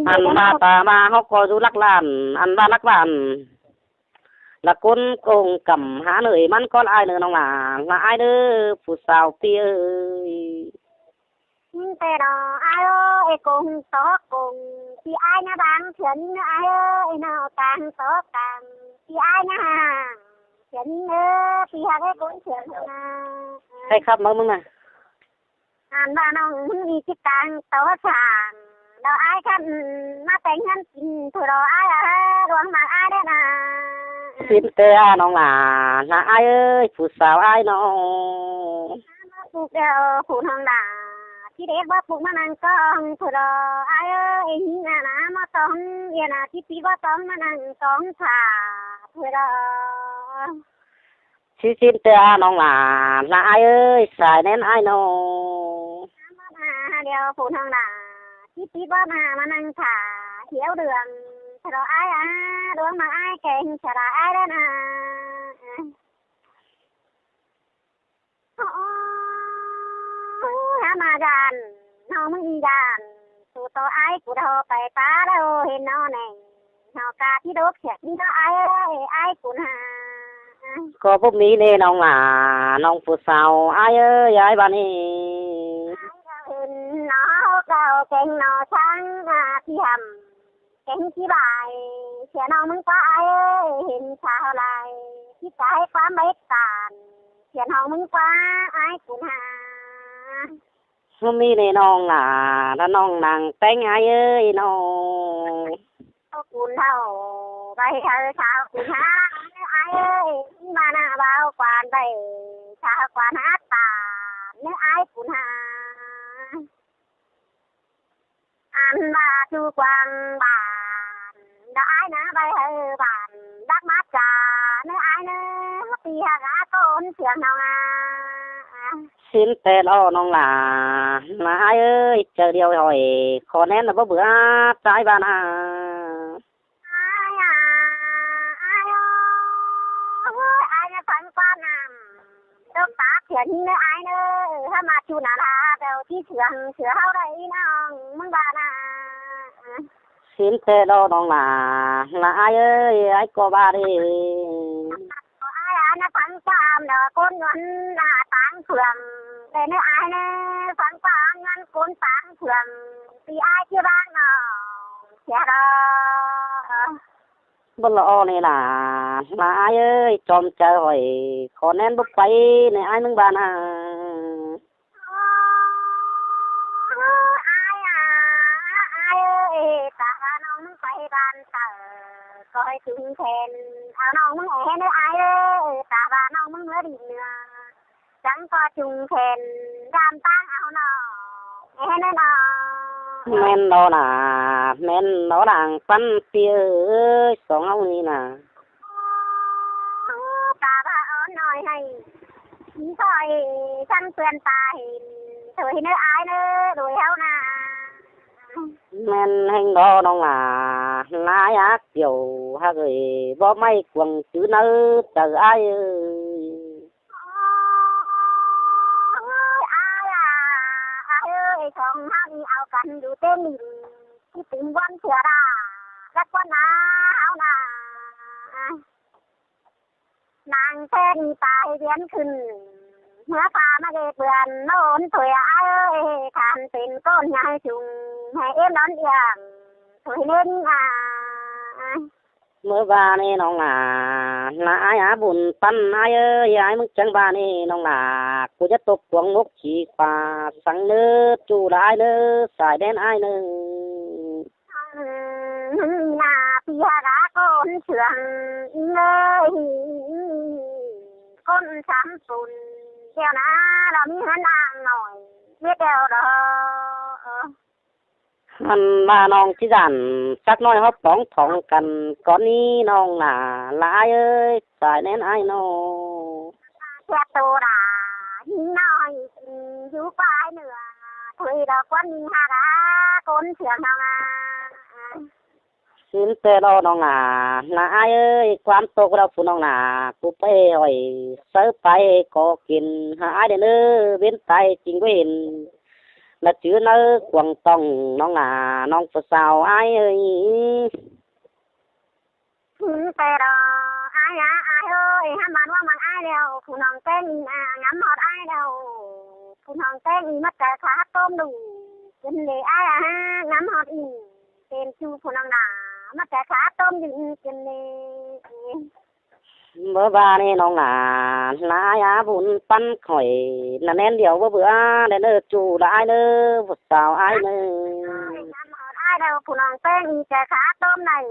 Ăn ꞌva ta ꞌva ꞌháu ꞌcọ dú lắc lan, ăn ꞌva lắc lan. Lả ꞌcốn công căm hả ꞌnọi ꞌmắn ꞌcọ ải ꞌnớ ꞌnọng lả, lả ải ꞌnớ, phủ sao ꞌpi ơi. Hên ꞌtẹ ꞌnọ ải ơi, công tó công, ꞌpi ải ꞌnạ bang sương ꞌnớ ải ơi, ꞌnạ cang tó cang, ꞌpi ải ꞌnạ hang sương ꞌnớ, ꞌpi hả ꞌcốn sương ꞌnạ. Hay khắp máư ꞌmứng ꞌnạ. Ăn ꞌva ꞌnọng ꞌmứng đi ꞌchí cang tó sàng, đo ải khăn ꞌmá ꞌtếng ꞌngắn kin, phủ đo ải à, đuống ꞌmặc ải đé ꞌnạ. Sín ꞌtẹ à ꞌnọng lả, lả ải ơi, phủ sao ải nó. Báu puk đeo phủ ꞌnọng lả, ꞌchí đét báu puk ꞌmá ꞌnăng ꞌcóng, phủ đo ải ơi, ꞌnhính ꞌnạ ꞌmá ꞌtóng, ꞌviạk ꞌnạ ꞌchí ꞌpi báu ꞌtóng ꞌmá ꞌnăng ꞌtóng phả, phủ đo. Sín sín ꞌtẹ à ꞌnọng lả, lả ải ơi, sai ꞌnén ải nó. Ám ꞌmá đeo phủ ꞌnọng lả, ꞌchí ꞌpi báu ꞌmá ꞌmá ꞌnăng phả, hiếu đường, phủ đo ải à, đuống ꞌmặc ải kéng, phủ đo ải đé ꞌnạ. Ơ, hả ꞌmá dản, ꞌnọng ꞌmứng dản, phủ tó ải phủ đo pay pá đo hên ꞌnọ nẻng, ꞌnọ ca ꞌchí đốc sẹt ꞌnị ꞌnọ ải ơi, ải ꞌcốn hả. ꞌCọ báu ꞌmí ꞌnê ꞌnọng lả, ꞌnọng phủ sao ải ơi, ải ꞌva ꞌnị. Ải ꞌva hên ꞌnọ, ꞌcọ kéng ꞌnọ chắng, à, ꞌpi hẳm. Kéng ꞌchí bái, sia ꞌnọng ꞌmứng ꞌquá ải ơi, hên sao lai, ꞌchí ca hảư ꞌquám bết tản, sia ꞌnọng ꞌmứng ꞌquá ải ꞌcốn hả. Báu ꞌmí ꞌnê ꞌnọng lả, lả ꞌnọng đang ꞌpéng ải ơi ꞌnọng. Áo ꞌcốn thảu, bái hảư sao ꞌcốn hả, ải ơi, ꞌmá ꞌnạ báo quan bái, sao quan hả tản, ải ꞌcốn hả. Ăn ꞌva ꞌchu quang bản, đa ải ꞌnạ bái hảư bản, đắc mát ca, ꞌnớ ải ꞌnớ, ꞌpi hả gá ꞌcốn sương ꞌnọng à. Sín ꞌtẹ lo ꞌnọng lả, lả ải ơi, chaư điêu hỏi, khó ꞌnén ꞌnạ báu bươn, ải ꞌva ꞌnạ. Ải à, ải ơi, ải ꞌnạ phắng ꞌquá ꞌnặm. Tốc tá thiến ꞌnớ ải ꞌnớ, hả ꞌmá ꞌchu ꞌnạ lả, bẻo ꞌchí sương sửa ꞌháu đảy ꞌnọng ꞌmứng ꞌva ꞌnạ. Sín ꞌtẹ lo ꞌnọng lả, lả ải ơi, ải ꞌcọ ꞌva đi. Ải à, ꞌnạ phắng ꞌquám đo ꞌcốn ꞌnguôn lả táng phượng. Để ꞌnớ ải ꞌnớ phắng ꞌquám ꞌnguôn ꞌcốn táng phượng. ꞌPi ải ꞌchí bang ꞌnọng. Sia đo. Báu lo ꞌnị lả, lả ải ơi, chom chaư hỏi, khó ꞌnén báu pay, ꞌnị ải ꞌmứng ꞌva ꞌnạ. Ơ, ải à, ải ơi, ta ꞌva ꞌnọng ꞌmứng pay ban tảu, ꞌcoi tung then, au ꞌnọng ꞌmứng é ꞌnớ ải ơi, ta ꞌva ꞌnọng ꞌmứng ꞌmứa đi ꞌnưa. Chắng ꞌcoi tung then, dam ꞌtáng au ꞌnọng, é ꞌnớ ꞌnọng. ꞌMen lo ꞌnạ, ꞌmen lo đang pắn ꞌpi ơi, song ꞌháu ꞌnị ꞌnạ. Ta ꞌva ón ꞌnọi hay, ꞌchí ꞌcoi chắng ꞌpươn ta hên, thôi ꞌnớ ải ꞌnớ, đuổi ꞌháu ꞌnạ. ꞌMen ꞌhéng lo ꞌnọng lả, lả ải ác kiẻo, hả ơi, báu ꞌmạy cuông chứ ꞌnớ, chaư ải ơi. Ôi, ải à, ải ơi, song ꞌháu ꞌnị au căn dú ꞌtếng đin, ꞌchí tứm ꞌquám sửa đa, đắc ꞌquám ꞌnạ, ꞌháu ꞌnạ. Phen tai viến khửn, ꞌmứa pha ꞌmá ꞌdệt bươn ꞌmá ốn thôi ai ơi, than pên ꞌcốn nháư chung, hê ếp đón iảng, thôi nên à. ꞌMớ ꞌva ꞌnị ꞌnọng nả, nả ai á bun ꞌpắn ai ơi, ai ꞌmứng chắng ꞌva ꞌnị ꞌnọng nả, ꞌcú dá ꞌtộc cuông mốc chỉ khóa săng ꞌnớ, ꞌchu là ai ꞌnớ, sai đen ai ꞌnớ. Nả pi ha gá ꞌcốn sương ơi, ꞌcốn sắm pun, đeo nả, ꞌlạ ꞌmí ꞌhướn đang ꞌnọi, biết đeo đó. ꞌMắn ꞌva ꞌnọng ꞌchí dản, sắc ꞌnọi ꞌháu póng thỏng căn, cón ꞌnị ꞌnọng nả, là ai ơi, sai đen ai ꞌnớ. Thiệt tù đà, ꞌnị ꞌnọi, dú quái nữa, thôi đó ꞌcốn ꞌnị ha gá, ꞌcốn sương ꞌnọng à. Xin tê lo ꞌnọng nả, là ai ơi, ꞌquám ꞌtộc đao phủ ꞌnọng nả, ꞌcú pay hỏi, sáư pay có kin, hả ai đen ơi, bến tai chính quyền. Là chứ ꞌnớ cuông tòng ꞌnọng nả, ꞌnọng phủ sáo ai ơi. Xin tê lo, ai á, ai ơi, hăm ꞌmắn ꞌváng ꞌmắn ai đeo, phủ ꞌnọng ꞌtếng ꞌnị à, ngắm ꞌhọt ai đeo, phủ ꞌnọng ꞌtếng ꞌnị ꞌmá té khá tôm đu, kin lê ai á, ngắm ꞌhọt ꞌnị, tên chu phủ ꞌnọng nả, ꞌmá té khá tôm đu, kin lê. ꞌMớ ꞌva ꞌnị ꞌnọng nả, là ai á bun ꞌpắn khỏi, nả ꞌnén điêu báu bươn, đen ꞌnớ ꞌchu là ai ꞌnớ, phủ sáo ai ꞌnớ. Ai đeo phủ ꞌnọng ꞌtếng ꞌnị ké khá tôm đảy.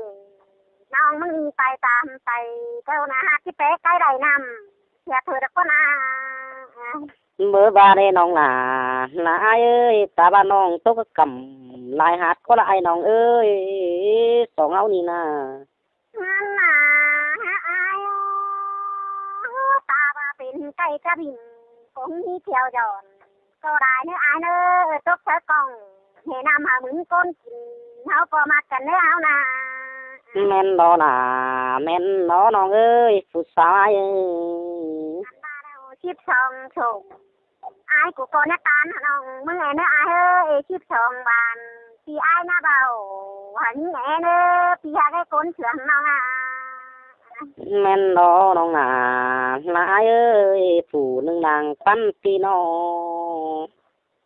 ꞌNọng ꞌmứng ꞌnị pay tam pay, ꞌcọ nả hạt ꞌchí pé cái đảy năm. Thiệt thôi đó ꞌcốn à. ꞌMớ ꞌva ꞌnị ꞌnọng nả, là ai ơi, ta ꞌva ꞌnọng ꞌtộc cắm, lai hạt ꞌcọ là ai ꞌnọng ơi, song áo ꞌnị nả. Ngắn nả, hả ai ơi, ta ꞌva pên cái cá bình, cũng đi theo dọn. ꞌCọ đảy ꞌnớ ai ꞌnớ, ꞌtộc sáo cỏng, hê năm hả ꞌmứng ꞌcốn kin, ꞌháu ꞌcọ ꞌmặc căn ꞌnớ ꞌháu nả. ꞌMen đó nả, ꞌmen đó ꞌnọng ơi, phủ sáo ai ơi. Năm ba đeo síp song sổ. Ai ꞌcọ ꞌcọ ꞌnớ ꞌtan hả ꞌnọng, ꞌmứng ên ꞌnớ ai ơi, síp song bản, pi ai ꞌnớ báu, hả ꞌnị ên ꞌnớ, pi hả cái ꞌcốn sương ꞌnọng à. ꞌMen đó ꞌnọng nả, là ai ơi, phủ ꞌnưng đang ꞌpắn pi ꞌnọng.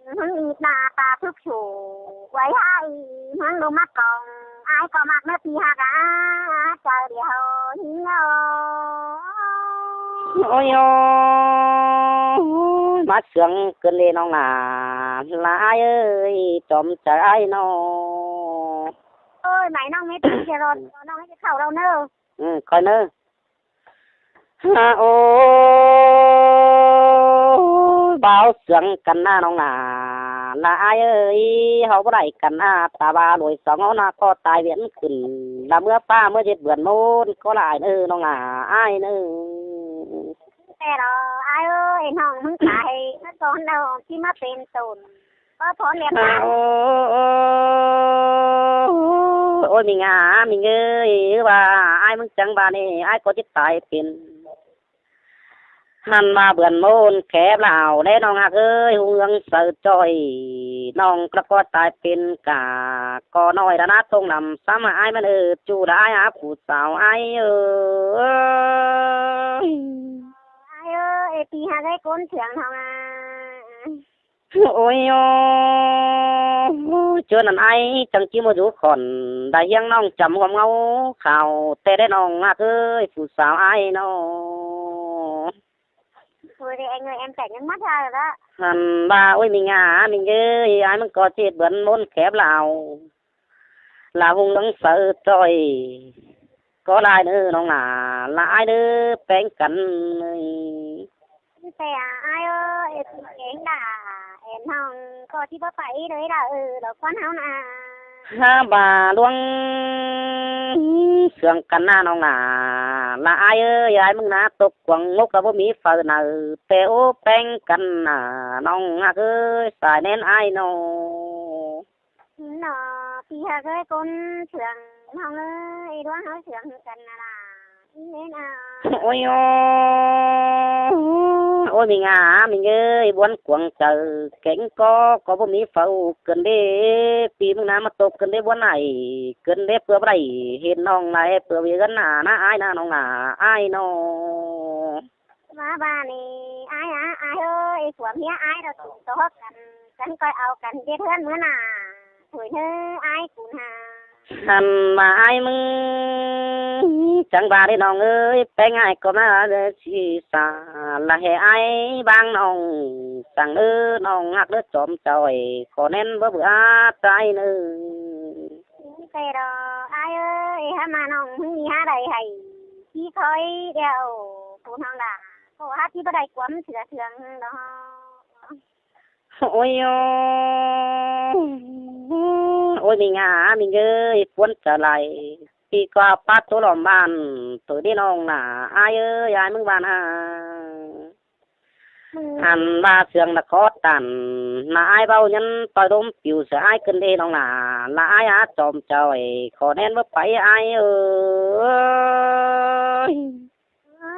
ꞌMứng ꞌnị ta ta thúc sủ, quái hả ꞌnị, ꞌmứng đu ꞌmặc cỏng, ai ꞌcọ ꞌmặc ꞌnớ pi hả gá, chau điêu, hí ꞌnớ. Ôi ôi, ꞌmá sương kin lê ꞌnọng nả, là ai ơi, chom chau ai ꞌnớ. Ôi, máy ꞌnọng mết pi kìa rồi, ꞌnọng mết khảu đâu ꞌnớ. Ừ, coi ꞌnớ. Hả ôi, báo sương căn ꞌnạ ꞌnọng nả, là ai ơi, ꞌháu báu đảy căn ꞌnạ, ta ꞌva đuổi song ꞌháu ꞌnạ ꞌcọ tai viến khửn, là ꞌmứa ꞌpá ꞌmứa ꞌdệt bươn ꞌmôn, ꞌcọ là ai ꞌnớ ꞌnọng nả, ai ꞌnớ. Té lo, ai ơi, ꞌnọng ꞌmứng tai, ꞌmá son đâu, ꞌchí ꞌmá pên tổn. Có phó liệt à? Ôi, ôi, ôi, ôi, ôi, mình à, mình ơi, ư ꞌva ai ꞌmứng chắng ꞌva ꞌnị, ai ꞌcọ ꞌchí tai pên. Hăn ꞌva bươn ꞌmôn khép ꞌlạ ꞌnê ꞌnọng ꞌhặc ơi, ꞌhung ương saư ꞌchoi, ꞌnọng ꞌcọ ꞌcọ tai pên cả, ꞌcọ ꞌnọi đã ꞌnạ tông lăm, sắm ai ꞌmắn ư, ꞌchu đã ai á phủ sáo ai ơi. Ai ơi, ê, pi hả cái ꞌcốn sương ꞌnọng à. Ôi ôi, ꞌchớ ꞌnặn ai chắng ꞌchí ꞌmá dú khỏn, đã ꞌhiếng ꞌnọng chăm ꞌhuôm ꞌngáu khảu, té đé ꞌnọng ꞌhặc ơi, phủ sáo ai ꞌnớ. Thôi thì anh ơi, em chảy nước mắt ra rồi đó. Hăn ꞌva, ôi, mình à, mình ơi, ai ꞌmắn ꞌcọ ꞌchí bươn ꞌmôn khép ꞌlạ. Là ꞌhung ương saư ꞌchoi. ꞌCọ lai ꞌnớ ꞌnọng nả, là ai ꞌnớ ꞌpéng căn ơi. Té à, ai ơi, ê, ê, ên đà, ên ꞌnọng, ꞌcọ ꞌchí báu pay đảy đà, ư, lo ꞌquán ꞌháu nả. Hả ꞌva ꞌluống sương căn ꞌnạ ꞌnọng nả, là ai ơi, ai ꞌmứng ꞌnạ tốc cuông ngốc ꞌcọ báu ꞌmí phaư nả, té ố ꞌpéng căn nả, ꞌnọng ꞌhặc ơi, sai ꞌnén ai ꞌnớ. Nó, pi hả ơi, ꞌcốn sương, ꞌnọng ơi, ê, ꞌluống ꞌháu sương căn nả là. Nên à. Ôi ôi, ôi, mình à, mình ơi, ꞌbuôn cuông chaư, kéng ꞌcọ, ꞌcọ báu ꞌmí phaư, ꞌcứn đế, pi ꞌmứng ꞌnạ ꞌmá tốc ꞌcứn đế ꞌbuôn ai, ꞌcứn đế ꞌpưa báu đảy, hên ꞌnọng lai, ꞌpưa ꞌviạk ꞌnạ, ꞌnạ ai ꞌnớ, ꞌnọng nả, ai ꞌnớ. ꞌMá ꞌva ꞌnị, ải ꞌa, ải ơi, ꞌphua ꞌmía ải ꞌlẹo ꞌtố tók căn, chắng ꞌcoi au căn ꞌdệt ꞌhướn ꞌmứa ꞌnạ, thôi ꞌnớ ải cun hả. Hăn ꞌva ải ꞌmứng chắng ꞌva ꞌlế ꞌnọng ơi, ꞌpéng ải ꞌcọ ꞌmá ꞌlới ꞌchí sa, ꞌlạ hê ải bang ꞌnọng, chắng ꞌlới ꞌnọng ꞌhặc ꞌlới chom chảu ải, ꞌcọ ꞌnén báu bươn ải ꞌnớ. Té ꞌlẹo ải ơi, hák ꞌmá ꞌnọng ꞌmứng ꞌnị hák đảy hảy ꞌchí khói ꞌlẹo, ꞌpộ ꞌnọng đảy ꞌcọ hák ꞌchí báu đảy ꞌquám sửa sương ꞌnớ. Ôi ôi, ôi ꞌmí ꞌnga, ꞌmí ꞌnga ơi, ꞌpuốn ꞌchọ lai, ꞌpi ꞌcọ pát ꞌtố lom ꞌván, ꞌtố ꞌlế ꞌnọng ꞌnạ, ải ơi, ải ꞌmứng ꞌván hả. Hăn ꞌva sương ꞌnạ ꞌcọ tản, ꞌnạ ải báu nhắn ꞌtoi ꞌlốm piu sửa ải ꞌcứn ꞌlế ꞌnọng ꞌnạ, ꞌlạ ải ꞌa chom chảu ải, ꞌcọ ꞌnén báu pay ải ơi. Ơ,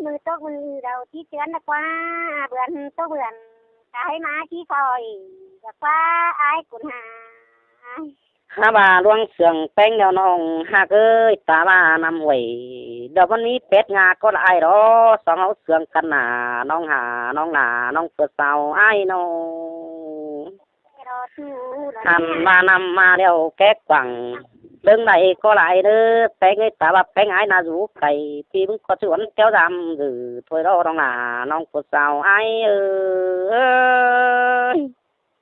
ꞌmự tốc ꞌmự đaư ꞌchí ꞌchướn ꞌnạ ꞌquá, bươn tốc bươn, cá hảư ꞌmá ꞌchí khỏi, ꞌchọ ꞌquá ải cun hả. Hák ꞌva ꞌluống sương ꞌpéng ꞌlẹo ꞌnọng ꞌhặc ơi, ta ꞌva ꞌnặm ꞌhuối, ꞌlẹo ꞌmắn ꞌmí pét ꞌnga ꞌcọ ꞌlạ ải ꞌló, song ꞌháu sương căn ꞌnạ, ꞌnọng hả, ꞌnọng ꞌnạ, ꞌnọng ꞌpưa sau ải ꞌnọng. Hăn ꞌva ꞌnặm ꞌmá ꞌlẹo ké quảng, ꞌlớng đảy ꞌcọ ꞌlạ ải ꞌnớ, ꞌpéng ơi, ta ꞌva ꞌpéng ải ꞌnạ dú cay, ꞌpi ꞌmứng ꞌcọ ꞌchí uốn kéo dăm dử, thôi ꞌló ꞌnọng ꞌnạ, ꞌnọng ꞌpưa sau ải ơi.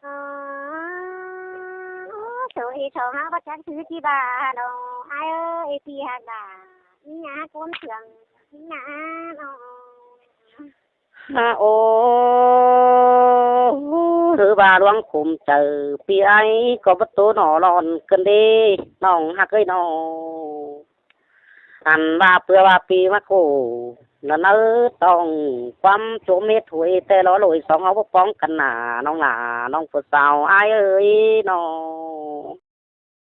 Ơ, ôi, thôi, thôi, ꞌháu báu chắng thứ ꞌchí ꞌva ꞌnớ, ải ơi, ꞌpi hák ꞌva, ꞌmí ꞌnạ ꞌcốn sương, ꞌmí ꞌnạ ꞌnớ. Hả, ô, ꞌhứ ꞌva ꞌluống khum chaư, ꞌpi ải ꞌcọ báu ꞌtố ꞌnọ lon ꞌcứn ꞌlế, ꞌnọng ꞌhặc ơi ꞌnọ. Hăn ꞌva ꞌpưa ꞌva ꞌpi ꞌmá ꞌcọ, ꞌnặn ꞌnớ tỏng ꞌquám ꞌchốm mết thôi, té ꞌló ꞌlội song ꞌháu báu ꞌpóng căn ꞌnạ, ꞌnọng ꞌnạ, ꞌnọng ꞌpưa sau ải ơi ꞌnọ.